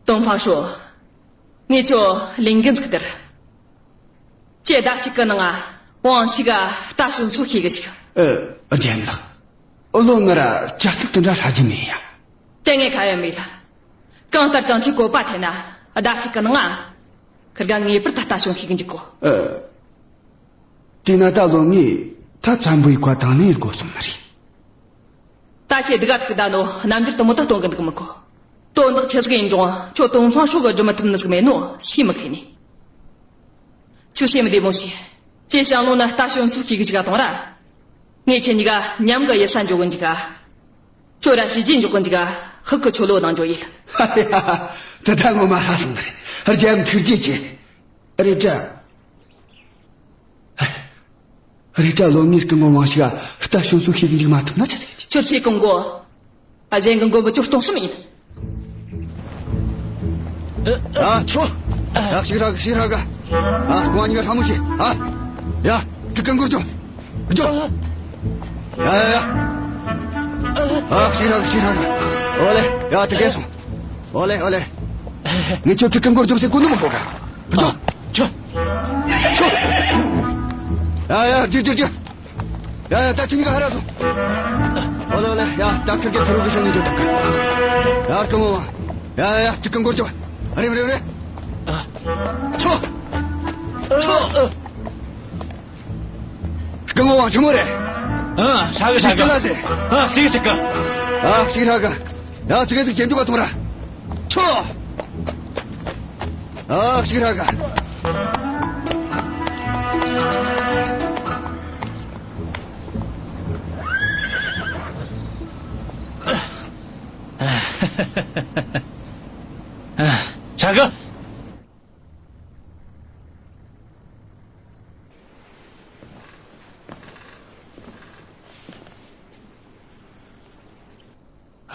ཏོང་ཧྥང་ཧྲོ། ངས་ཁྱོད་ལས་འགན་ཟིག་སྟེར། ཁྱེད་ཟླ་གཅིག་གི་ནང་ང་ཝང་ཞིག་ག་རྟ་ཞོན་སོ་ཤེས་གི་ཞིག་ཨ། རྒྱལ་ཡུམ་ལགས། བློན་ང་ར་བྱ་ཐབས་དེ་འདྲ་ཧྲ་རྒྱུ་མེད་ཡ། དེ་ངས་ཁ་ཡ་མེད་ལ། གང་ལྟར་ཀྱང་ཁྱེད་བཀོད་པ་འཐེན་ན་ཟླ་གཅིག་གི་ནང་ང་ཁིར་ག་ངེས་པར་ད་རྟ་ཞོན་ཤེས་གི་འཇུག་གོ། ཨ། དེས་ན་ད་བློན་ངས་ད་འཚམས་པོ་ཡེ་ཁ་དང་ལེན་དགོས་གསུངས་ནི་རེད། ད་ཁྱེད་སྡུག་ག་ཐུག་ད་ནོ་རྣམ་འགྱུར་དེ་མོ་ད་སྟོན་གི་འདུག་མི་གོ། དོན་དག་ཆི་ཟིག་ཡིན་རུང་ཁྱོད་ཏོང་ཧྥང་ཧྲོ་གིས་སྒྲུབ་མི་ཐུབ་ནི་ཟིག་མེད་ནོ་ཤེས་མི་ཁེལ་ནི། ཁྱོད་ཤེས་མི་བདེ་མོ་ཤེས། ཁྱེད་ཞང་ལོ་ན་རྟ་ཞོན་སོ་ཤེས་གི་ཅིག་ག་གཏོང་ར། ངས་ཁྱེད་གཉིས་ཀ་མཉམ་གི་གཡུལ་ས་འགྱོ་གི་འཇུག་ག་ཁྱོད་ར་བྱས་རྗེས་འཇོག་གི་འཇུག་ག་ཤུགས་གི་ཆོ་ལོ་གནང་རྒྱུ་ཡིན། དེ་ད་ངོ་མ་ཧྲ་སོང་ནི་རེད། རྒྱལ་ཡུམ་ཐུགས་རྗེ་ཆེ། རེད་དྲ། རེད་དྲ། བློན་ངས་སྐུ་ངོ་ཝང་ཞིག་ག་རྟ་ཞོན་སོ་ཤེས་གི་འཇུག་མ་ཐུབ་ན་ཆི་ཟིག་ཡིན། ཁྱོད་ཚེ་གང་གོ། ཨ། གཞན་གི་མགོན་པོ་ཁྱོད་གཏོང་སེམས་ཡིན། ཨ། ཁྱོད། ཨ། ཞིག་ར་གི། ཞིག་ར་གི། ཨ། ཁོང་གཉིས་ཀ་ལྷ་མོ་བྱེད། ཨ། ཡ། དུ་ཀན་གོར་ཅོ། ཅོ། ཡ་ཡ་ཡ། ཨ། ཞིག་ར་གི། ཞིག་ར་གི། ཨོ་ལེ། ཡ། དུ་ཀན་སོང་། ཨོ་ལེ། ཨོ་ལེ། ངས་ཁྱོད་དུ་ཀན་གོར་ཅོ་ཟེར་གོ་ནོ་མི་གོ་ག་ཅོ། ཅོ། ཅོ། ཡ་ཡ། ཅོ། ཅོ། ཅོ། ཡ་ཡ། ད་ཁྱེད་གཉིས་ཀ་ཧར་ར་སོང་། ཨོ་ལེ། ཨོ་ལེ། ཡ། ད་ཁིར་གེ་ཐུ་རུ་གི་ཤ་ནི་འཇོག་ཐུབ་གི། ཡ། སྐུ་ངོ་ཝང་། ཡ་ཡ་ཡ། དུ་ཀན་གོར་ཅོ། རེམ་རེམ་རེམ། ཨ། ཆོ། ཆོ། སྐུ་ངོ་ཝང་ཆི་མོ་རེད། ཨ། ཧྲ་གི། ཧྲ་གི། ཞིག་ལ་ཟེ། ཨ། ཞིག་ཞིག་གི། ཨ། ཞིག་ཧྲ་གི། ཡ། ཙི་གེ་ཙིག་ཇེ་མགྱོགས་ག་ཐོངས་ར། ཆོ། ཨ། ཞིག་ཧྲ་གི། ཧྲ་གི།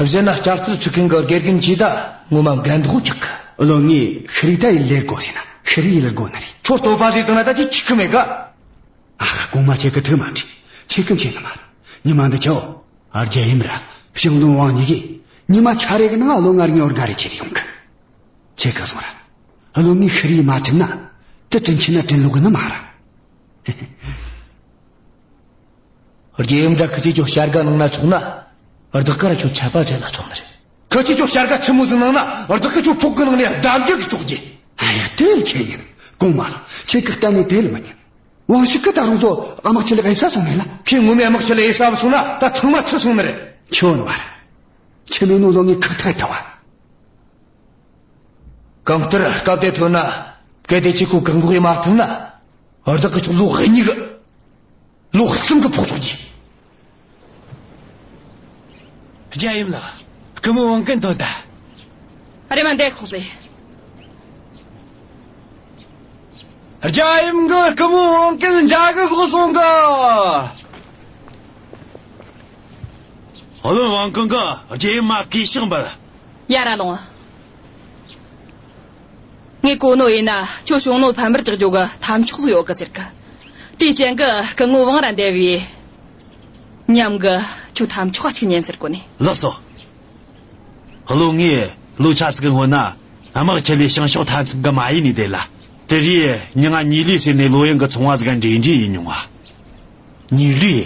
གཞན་ན་སྐྱ་རྩལ་ཚུགས་མཁན་གི་དགེ་རྒན་གྱིས་ད་ངོ་མ་འགན་འདོགས་རྒྱག་གི། བློན་ངས་ཤི་རི་ད་ཡི་ལེར་དགོས་ཟེར་ན་ཤི་རི་ཡི་ལེར་དགོས་ནི་རེད། ཁྱོད་བསྟོད་པ་ཟིག་བཏང་ན་ད་ཅི་ཆི་གི་མེད་ག་ཨ། གོང་མ་ཁྱེད་ཀྱི་ཐུགས་མ་འཁྲུལ། ཁྱེད་ཀྱི་མཁྱེན་ནི་མ་རེད། ཉི་མ་འདི་ཆོ། རྒྱལ་ཡུམ་ར་ཞང་བློན་ཝང་གཉིས་ཀྱིས་ཉི་མ་ཆ་རེ་གི་ནང་ང་ལོ་ལྔ་རིང་འོར་འགའ་རེ་ཁྱེར་ཡོང་གི། ཁྱེད་ཀ་སོང་ར། བློན་མའི་ཤི་རིས་མ་དྲན་ན། དེ་དྲིན་ཆེ་ན་དྲིན་ལོག་གི་ནི་མ་ར། རྒྱལ་ཡུམ་འདྲ་ཁི་ཆོས་ཁྱོ་བྱ་དགའ་གནང་ན་ཆོག་ན། བདག་ག་ར་ཁྱོ་ཆད་པ་བཅད་ན་ཆོག་ནི་རེད། ཁི་ཆོས་ཁྱོ་བྱ་དགའ་ཆི་མོ་ཟིག་གནང་ན་བདག་གི་ཁྱོ་ཕོག་གི་ནང་ནས་བརྡབ་འགྱུར་གི་ཆོག་རྒྱུ། ཨ་ཡ། དེ་ལ་ཁྱེད་ཡིན་གོང་མ་ལགས། ཁྱེད་ཀྱི་གཏན་ནས་དེ་ལ་མི་ཉན། ཝང་ཞིག་གི་ད་རུང་ཚོ་དམག་ཆེ་ལ་ཨེ་ས་སོང་ནས་ལ། ཁྱེད་ངོ་མའི་དམག་ཆེ་ལ་ཨེ་ས་བ་སོང་ན་ད་ཚང་མ་ཚུད་སོང་ནི་རེད། ཁྱོད་ནི་བར། ཁྱེད་ནི་ནོ་ལོ་ངའི་ཁག་ཐག་ཐ་བ། གང་ལྟར་སྐབས་དེ་ཐོན་ན། གལ་ཏེ་ཁྱེད་ཁོ་བཀག་འགོག་ཡེ་མ་ཐུབ་ན། བདག་གི་ཁྱོ་ལོ་གཉིས་གི། ལོ་གསུམ་གི་ཕོག་ཆོག་གི། རྒྱལ་ཡུམ་ལགས། སྐུ་ངོ་ཝང་ཀན་དོན་དག། རེམ་མ་འདི་ཁོག་ཟེ། རྒྱལ་ཡུམ་གི་སྐུ་ངོ་ཝང་ཀན་འཇའ་གི་ཁོག་སོང་གི། བློན་ཝང་ཀན་གི་རྒྱལ་ཡུམ་མ་གུས་ཕྱག་འབུལ། ཡར་ར་ལོངས། ངས་གོ་ནོ་ཡིན་ན་ཁྱོད་ཞུང་ནུ་ཕམ་པར་རྒྱག་རྒྱུ་གི་ཐབས་མཆོག་ཟིག་ཡོད་གི་ཟེར་གི། དེའི་རྐྱེན་གི་སྐུ་ངོ་ཝང་ར་འདས་པའི་མཉམ་གི་ཁྱོད་ཐབས་མཆོག་གཅིག་ཉན་ཟེར་གོ་ནི། ལགས་སོ། བློན་ངས་ལོ་ཆ་ཟིག་གི་སྔོན་ན་དམག་ཆེ་ལས་བྱང་ཕྱོགས་མཐའ་མཚམས་གི་མ་ཡིན་ནི་དེ་ལ། དེ་རིང་མྱི་ང་ཉི་ལི་ཟེར་ནས་ལོ་ཡང་གི་ཚོང་བ་ཟིག་ག་འབྲེལ་འདྲིས་ཡིན་མྱོང་བ། ཉི་ལི།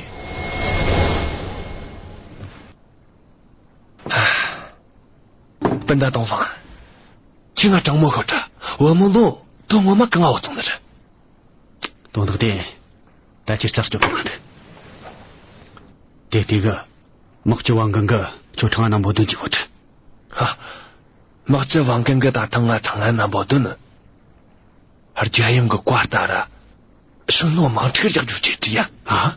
སྤུན་ཟླ་ཏོང་ཧྥང་། ཁྱེད་ང་དྲང་མོ་ཤོད་དྲ། བུ་མོ་ལོ་དོན་ངོ་མ་གང་ང་བུད་སོང་ནི་རེད། དོན་དག་དེ་ད་ཁྱེད་རྩད་གཅོད་གི་མ་འདུག་དེ་དུས་གི་དམག་སྤྱི་ཝང་གང་གི་ཁྱོད་ཁྲང་ང་ན་འབོད་དོན་གྱི་ཁོ་ཁྲ། ཧ། དམག་སྤྱི་ཝང་གང་གི་ད་ཐང་ང་ཁྲང་ང་ན་འབོད་དོན་ནི། རྒྱལ་ཡུམ་གི་བཀའ་ལྟར་ར། ཞུང་ནུ་དམག་འཁྲུག་རྒྱག་རྒྱུ་བྱེད་དྲི་ཡ། ཨ།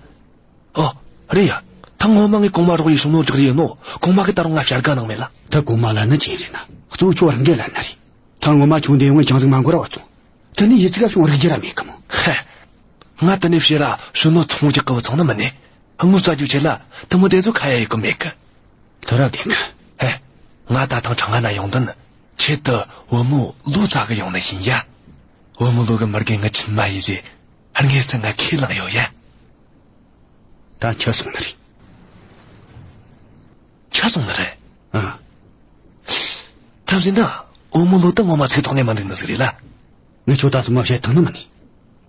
ཨོ། རེད་ཡ། ཐང་ངོ་མ་ངས་གོང་མ་རོགས་ཡེ་ཞུང་ནུ་རྒྱག་རེ་ཡིན་ནོ། གོང་མ་གི་ད་རུང་ང་བྱ་དགའ་གནང་མེད་ལ། ད་གོང་མ་ལ་ནི་ཅི་ཡིན་ཟེར་ན། གཙོ་བོ་ཁྱོད་རང་གི་ལ་ན་རེད། ཐང་ངོ་མ་ཁྱོད་འདི་ཡོང་ངས་ཅང་ཟིག་མ་འགོར་བ་བཙོང་། དེ་ནས་ཡི་ཚིག་ག་ཤོང་རིག་རྒྱུ་ར་མེད་གི་མོ། ཧེ། ང་དེ་ནས་ཕྱིར་ར་ཞུང་ནུ་ཚོང་རྒྱག་གི་བུད་སོང་ནི་མིན་ནི། དངུལ་རྩ་རྒྱུ་ཆེ་ལ་དེ་མོ་དེ་ཚོ་ཁ་ཡ་ཡི་གི་མེད་གི། ཐོ་རབ་དེ་གི། ཧེ། ང་ད་ཐང་ཁྲང་ང་ན་ཡོང་དོན་ནི། ཆེད་དུ་བུ་མོ་ལོ་བཙལ་གི་ཡོང་ནི་ཡིན་ཡ། བུ་མོ་ལོ་གི་མི་རྒན་ངི་ཆུན་མ་ཡིན་ཟེ། དངོས་སུ་ང་ཁས་བླངས་ཡོད་ཡ། ད་ཁྱོད་སོང་ནི་རེད། ཁྱོད་སོང་ནི་རེད། ཨ། ཐབས་ཟིན་ད། བུ་མོ་ལོ་ད་ངོ་མ་ཚིག་ཐོག་ནས་མ་འདུག་ནི་ཟིག་རེད་ལ། ངས་ཁྱོད་ད་སོ་མ་བཤད་ཐང་ནི་མ་ནི།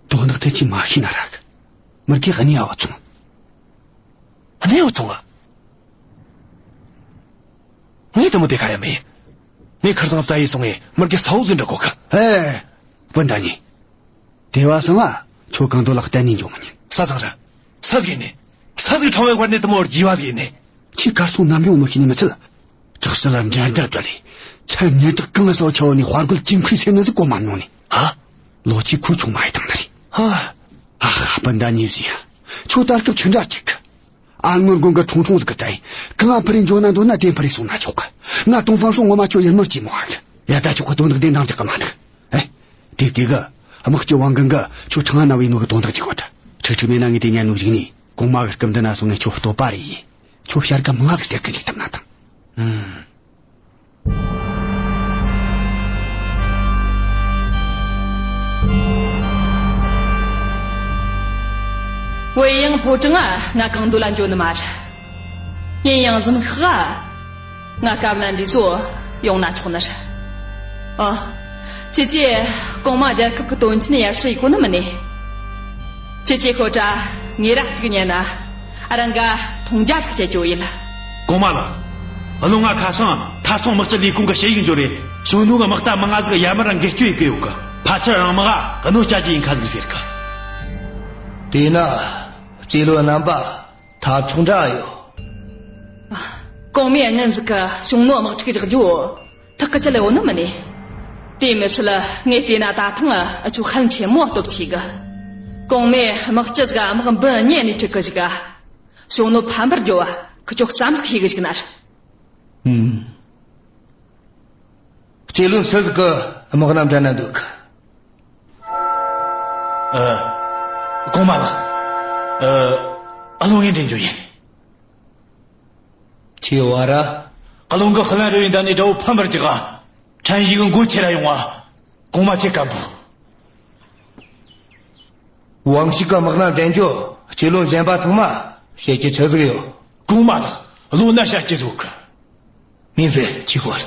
དོན་དག་དེ་ཅི་མ་ཤེས་ན་རག་མི་རྒན་གནས་ཡ་བུད་སོང་། གནས་བུད་སོང་ང་། ངས་དེ་མོ་དེ་ཁ་ཡ་མེད། ངས་ཁར་སང་བཙལ་ཡེ་སོང་ངས་མི་རྒན་ས་འོག་ཟིན་འདྲ་གོ་གི། ཨེ། སྤུན་ཟླ་གཉིས། དེ་བ་སང་ང་ཁྱོད་གང་དུ་ལག་གཏན་ནས་འཇོག་མི་ཉན། ས་ཟིག་ར། ས་ཟིག་ཡིན་ནི། ས་ཟིག་ཁྲང་བའི་བར་ནས་དེ་མོ་བར་རྒྱས་བ་ཟིག་ཡིན་ནི། ཁྱེད་གར་སོང་ནམ་ཡོང་མི་ཤེས་ནི་མི་ཚད། བྲག་ས་ལ་འགྲན་ཟླ་བྲལ་ལས། ཚལ་ཉེན་དྲག་གང་ས་ཆའོ་ནས་དཔའ་རྒོད་ཅིང་ཁུའི་སེམས་ནི་ཟིག་གོ་མ་མྱོང་ནི། ཧ། ལོ་ཆེ་ཁུ་ཆུང་མ་ཡི་དང་ནི་རེད། ཧ། ཨ་ཧ། སྤུན་ཟླ་གཉིས་ཟིག་ཡ། ཁྱོད་ད་སྐབས་ཆི་འདྲ་ཅིག་གི། ཨ་སྔོན་དགོན་གི་ཁྲུང་ཁྲུང་ཟིག་གི་ད་ཡིན། གང་ང་ཕུ་རེ་འཇོ་ན་འདོད་ན་དེ་ཕུ་རེ་སོང་ན་ཆོག་གི། ང་ཏོང་ཧྥང་ཧྲོ་ངོ་མ་ཁྱོད་ཡིད་མོར་གྱིས་མོ་ཧ་གི། ཡ་ད་ཆོག་གི། དོན་དག་དེ་འདང་རྒྱག་གི་མ་འདུག་ཨེ། དེ་དེ་གི། དམག་སྤྱི་ཝང་གང་གི་ཁྱོད་ཁྲང་ང་ན་བའི་ནོ་གི་དོན་དག་ཅིག་བ་ད། ཁྲིག་ཁྲིག་མེད་ན་ངས་དེ་ཉན་ནོ་ཞིག་ནི། གོང་མ་གི་སྐུ་མདུན་ན་སོང་ངས་ཁྱོད་བསྟོད་པ་རེ་ཡིན། ཁྱོད་བྱ་དགའ་མང་ཟིག་སྟེར་གི་འཇུག་ཐུབ་ན་དང་། ཨུམ། ཝེ་ཡང་ཕོ་བྲང་ང་ང་གང་འདོད་ལ་འགྱོ་ནི་མ་རེད། ཡིན་ཡང་གཟིམ་ཤག་ག་ང་སྐབས་ལ་འདི་ཚོ་ཡོང་ན་ཆོག་ནི་རེད། ཨ། ཁྱེད་ཀྱིས་གོང་མ་རྒྱལ་ཁབ་ཀྱི་དོན་ཆེན་ཡར་ཞུ་ཡེ་གོ་ནི་མིན་ནི། ཁྱེད་ཀྱིས་ཤོད་དྲ་ངས་ར་གཅིག་ཉན་ན། ཨ། རང་ག་མཐོང་རྒྱ་ཟིག་བྱེད་རྒྱུ་ཡིན། གོང་མ་ལགས། བློན་ང་ཁ་སང་མཐའ་སྲུང་དམག་སྤྱི་ལས་ཁུངས་གི་ཞུ་ཡིག་འབྱོར་རེ། ཞུང་ནུ་གི་དམག་རྟ་མང་ང་ཟིག་ཡར་མར་འགུལ་སྐྱོད་ཡེ་གི་ཡོད་གི། ཕལ་ཆེར་རང་དམག་ག་གནོད་སྐྱེལ་རྒྱུ་ཡིན་ཁ་ཟིག་ཟེར་གི། དེས་ན་རྗེ་བློན་རྣམ་པ། ཐབས་མཆོག་འདྲ་ཡོད། གོང་མའི་སྔོན་ཟིག་གི་ཞུང་ནུ་དམག་འཁྲུག་རྒྱག་རྒྱུ་ཐག་གི་ཆད་ལས་འོ་ནི་མིན་ནི། དེ་མི་ཚད་ངས་བལྟས་ན་ད་ཐེངས་ཨ་ཆོ་ཤན་ཆེན་མོ་སྟོབས་ཆེ་གི། གོང་མའི་དམག་སྤྱི་ཟིག་དམག་འབུམ་གཉིས་ནས་ཁྲིད་གི་ཟིག་ག་ཞུང་ནུ་ཕམ་པར་རྒྱོབ་བ་ཁི་ཆོ་བསམ་ཟིག་ཤེས་གི་ཟིག་ན་ར། ཨུམ། རྗེ་བློན་སུ་ཟིག་གི་དམག་རྣམས་འདྲ་ན་འདུག། ཨ། གོང་མ་ལགས། ཨ། ཨ་ལོ་ངས་འདྲེན་རྒྱུ་ཡིན། ཆེ་བ་ར། ཨ་ལོ་གི་ཧ་ལན་རུ་ཡིན་ད་ནི་དགྲ་བོ་ཕམ་པར་རྒྱག་ག་ཁྲན་ཡིག་མགོ་ཁྱེར་ར་ཡོང་བ། གོང་མ་ཁྱེད་སྐམ་པོ། ཝང་ཞིག་གི་དམག་རྣམས་འདྲེན་རྒྱུ། རྗེ་བློན་གཞན་པ་ཚང་མ་ བཤད་རྒྱུ་ཆི་ཟིག་ཡོད། གོང་མ་ལགས། བློ་ན་བཤད་རྒྱུ་ཟིག་ཡོད་གི། མིན་ཟེར་ཁྱི་ཧོར།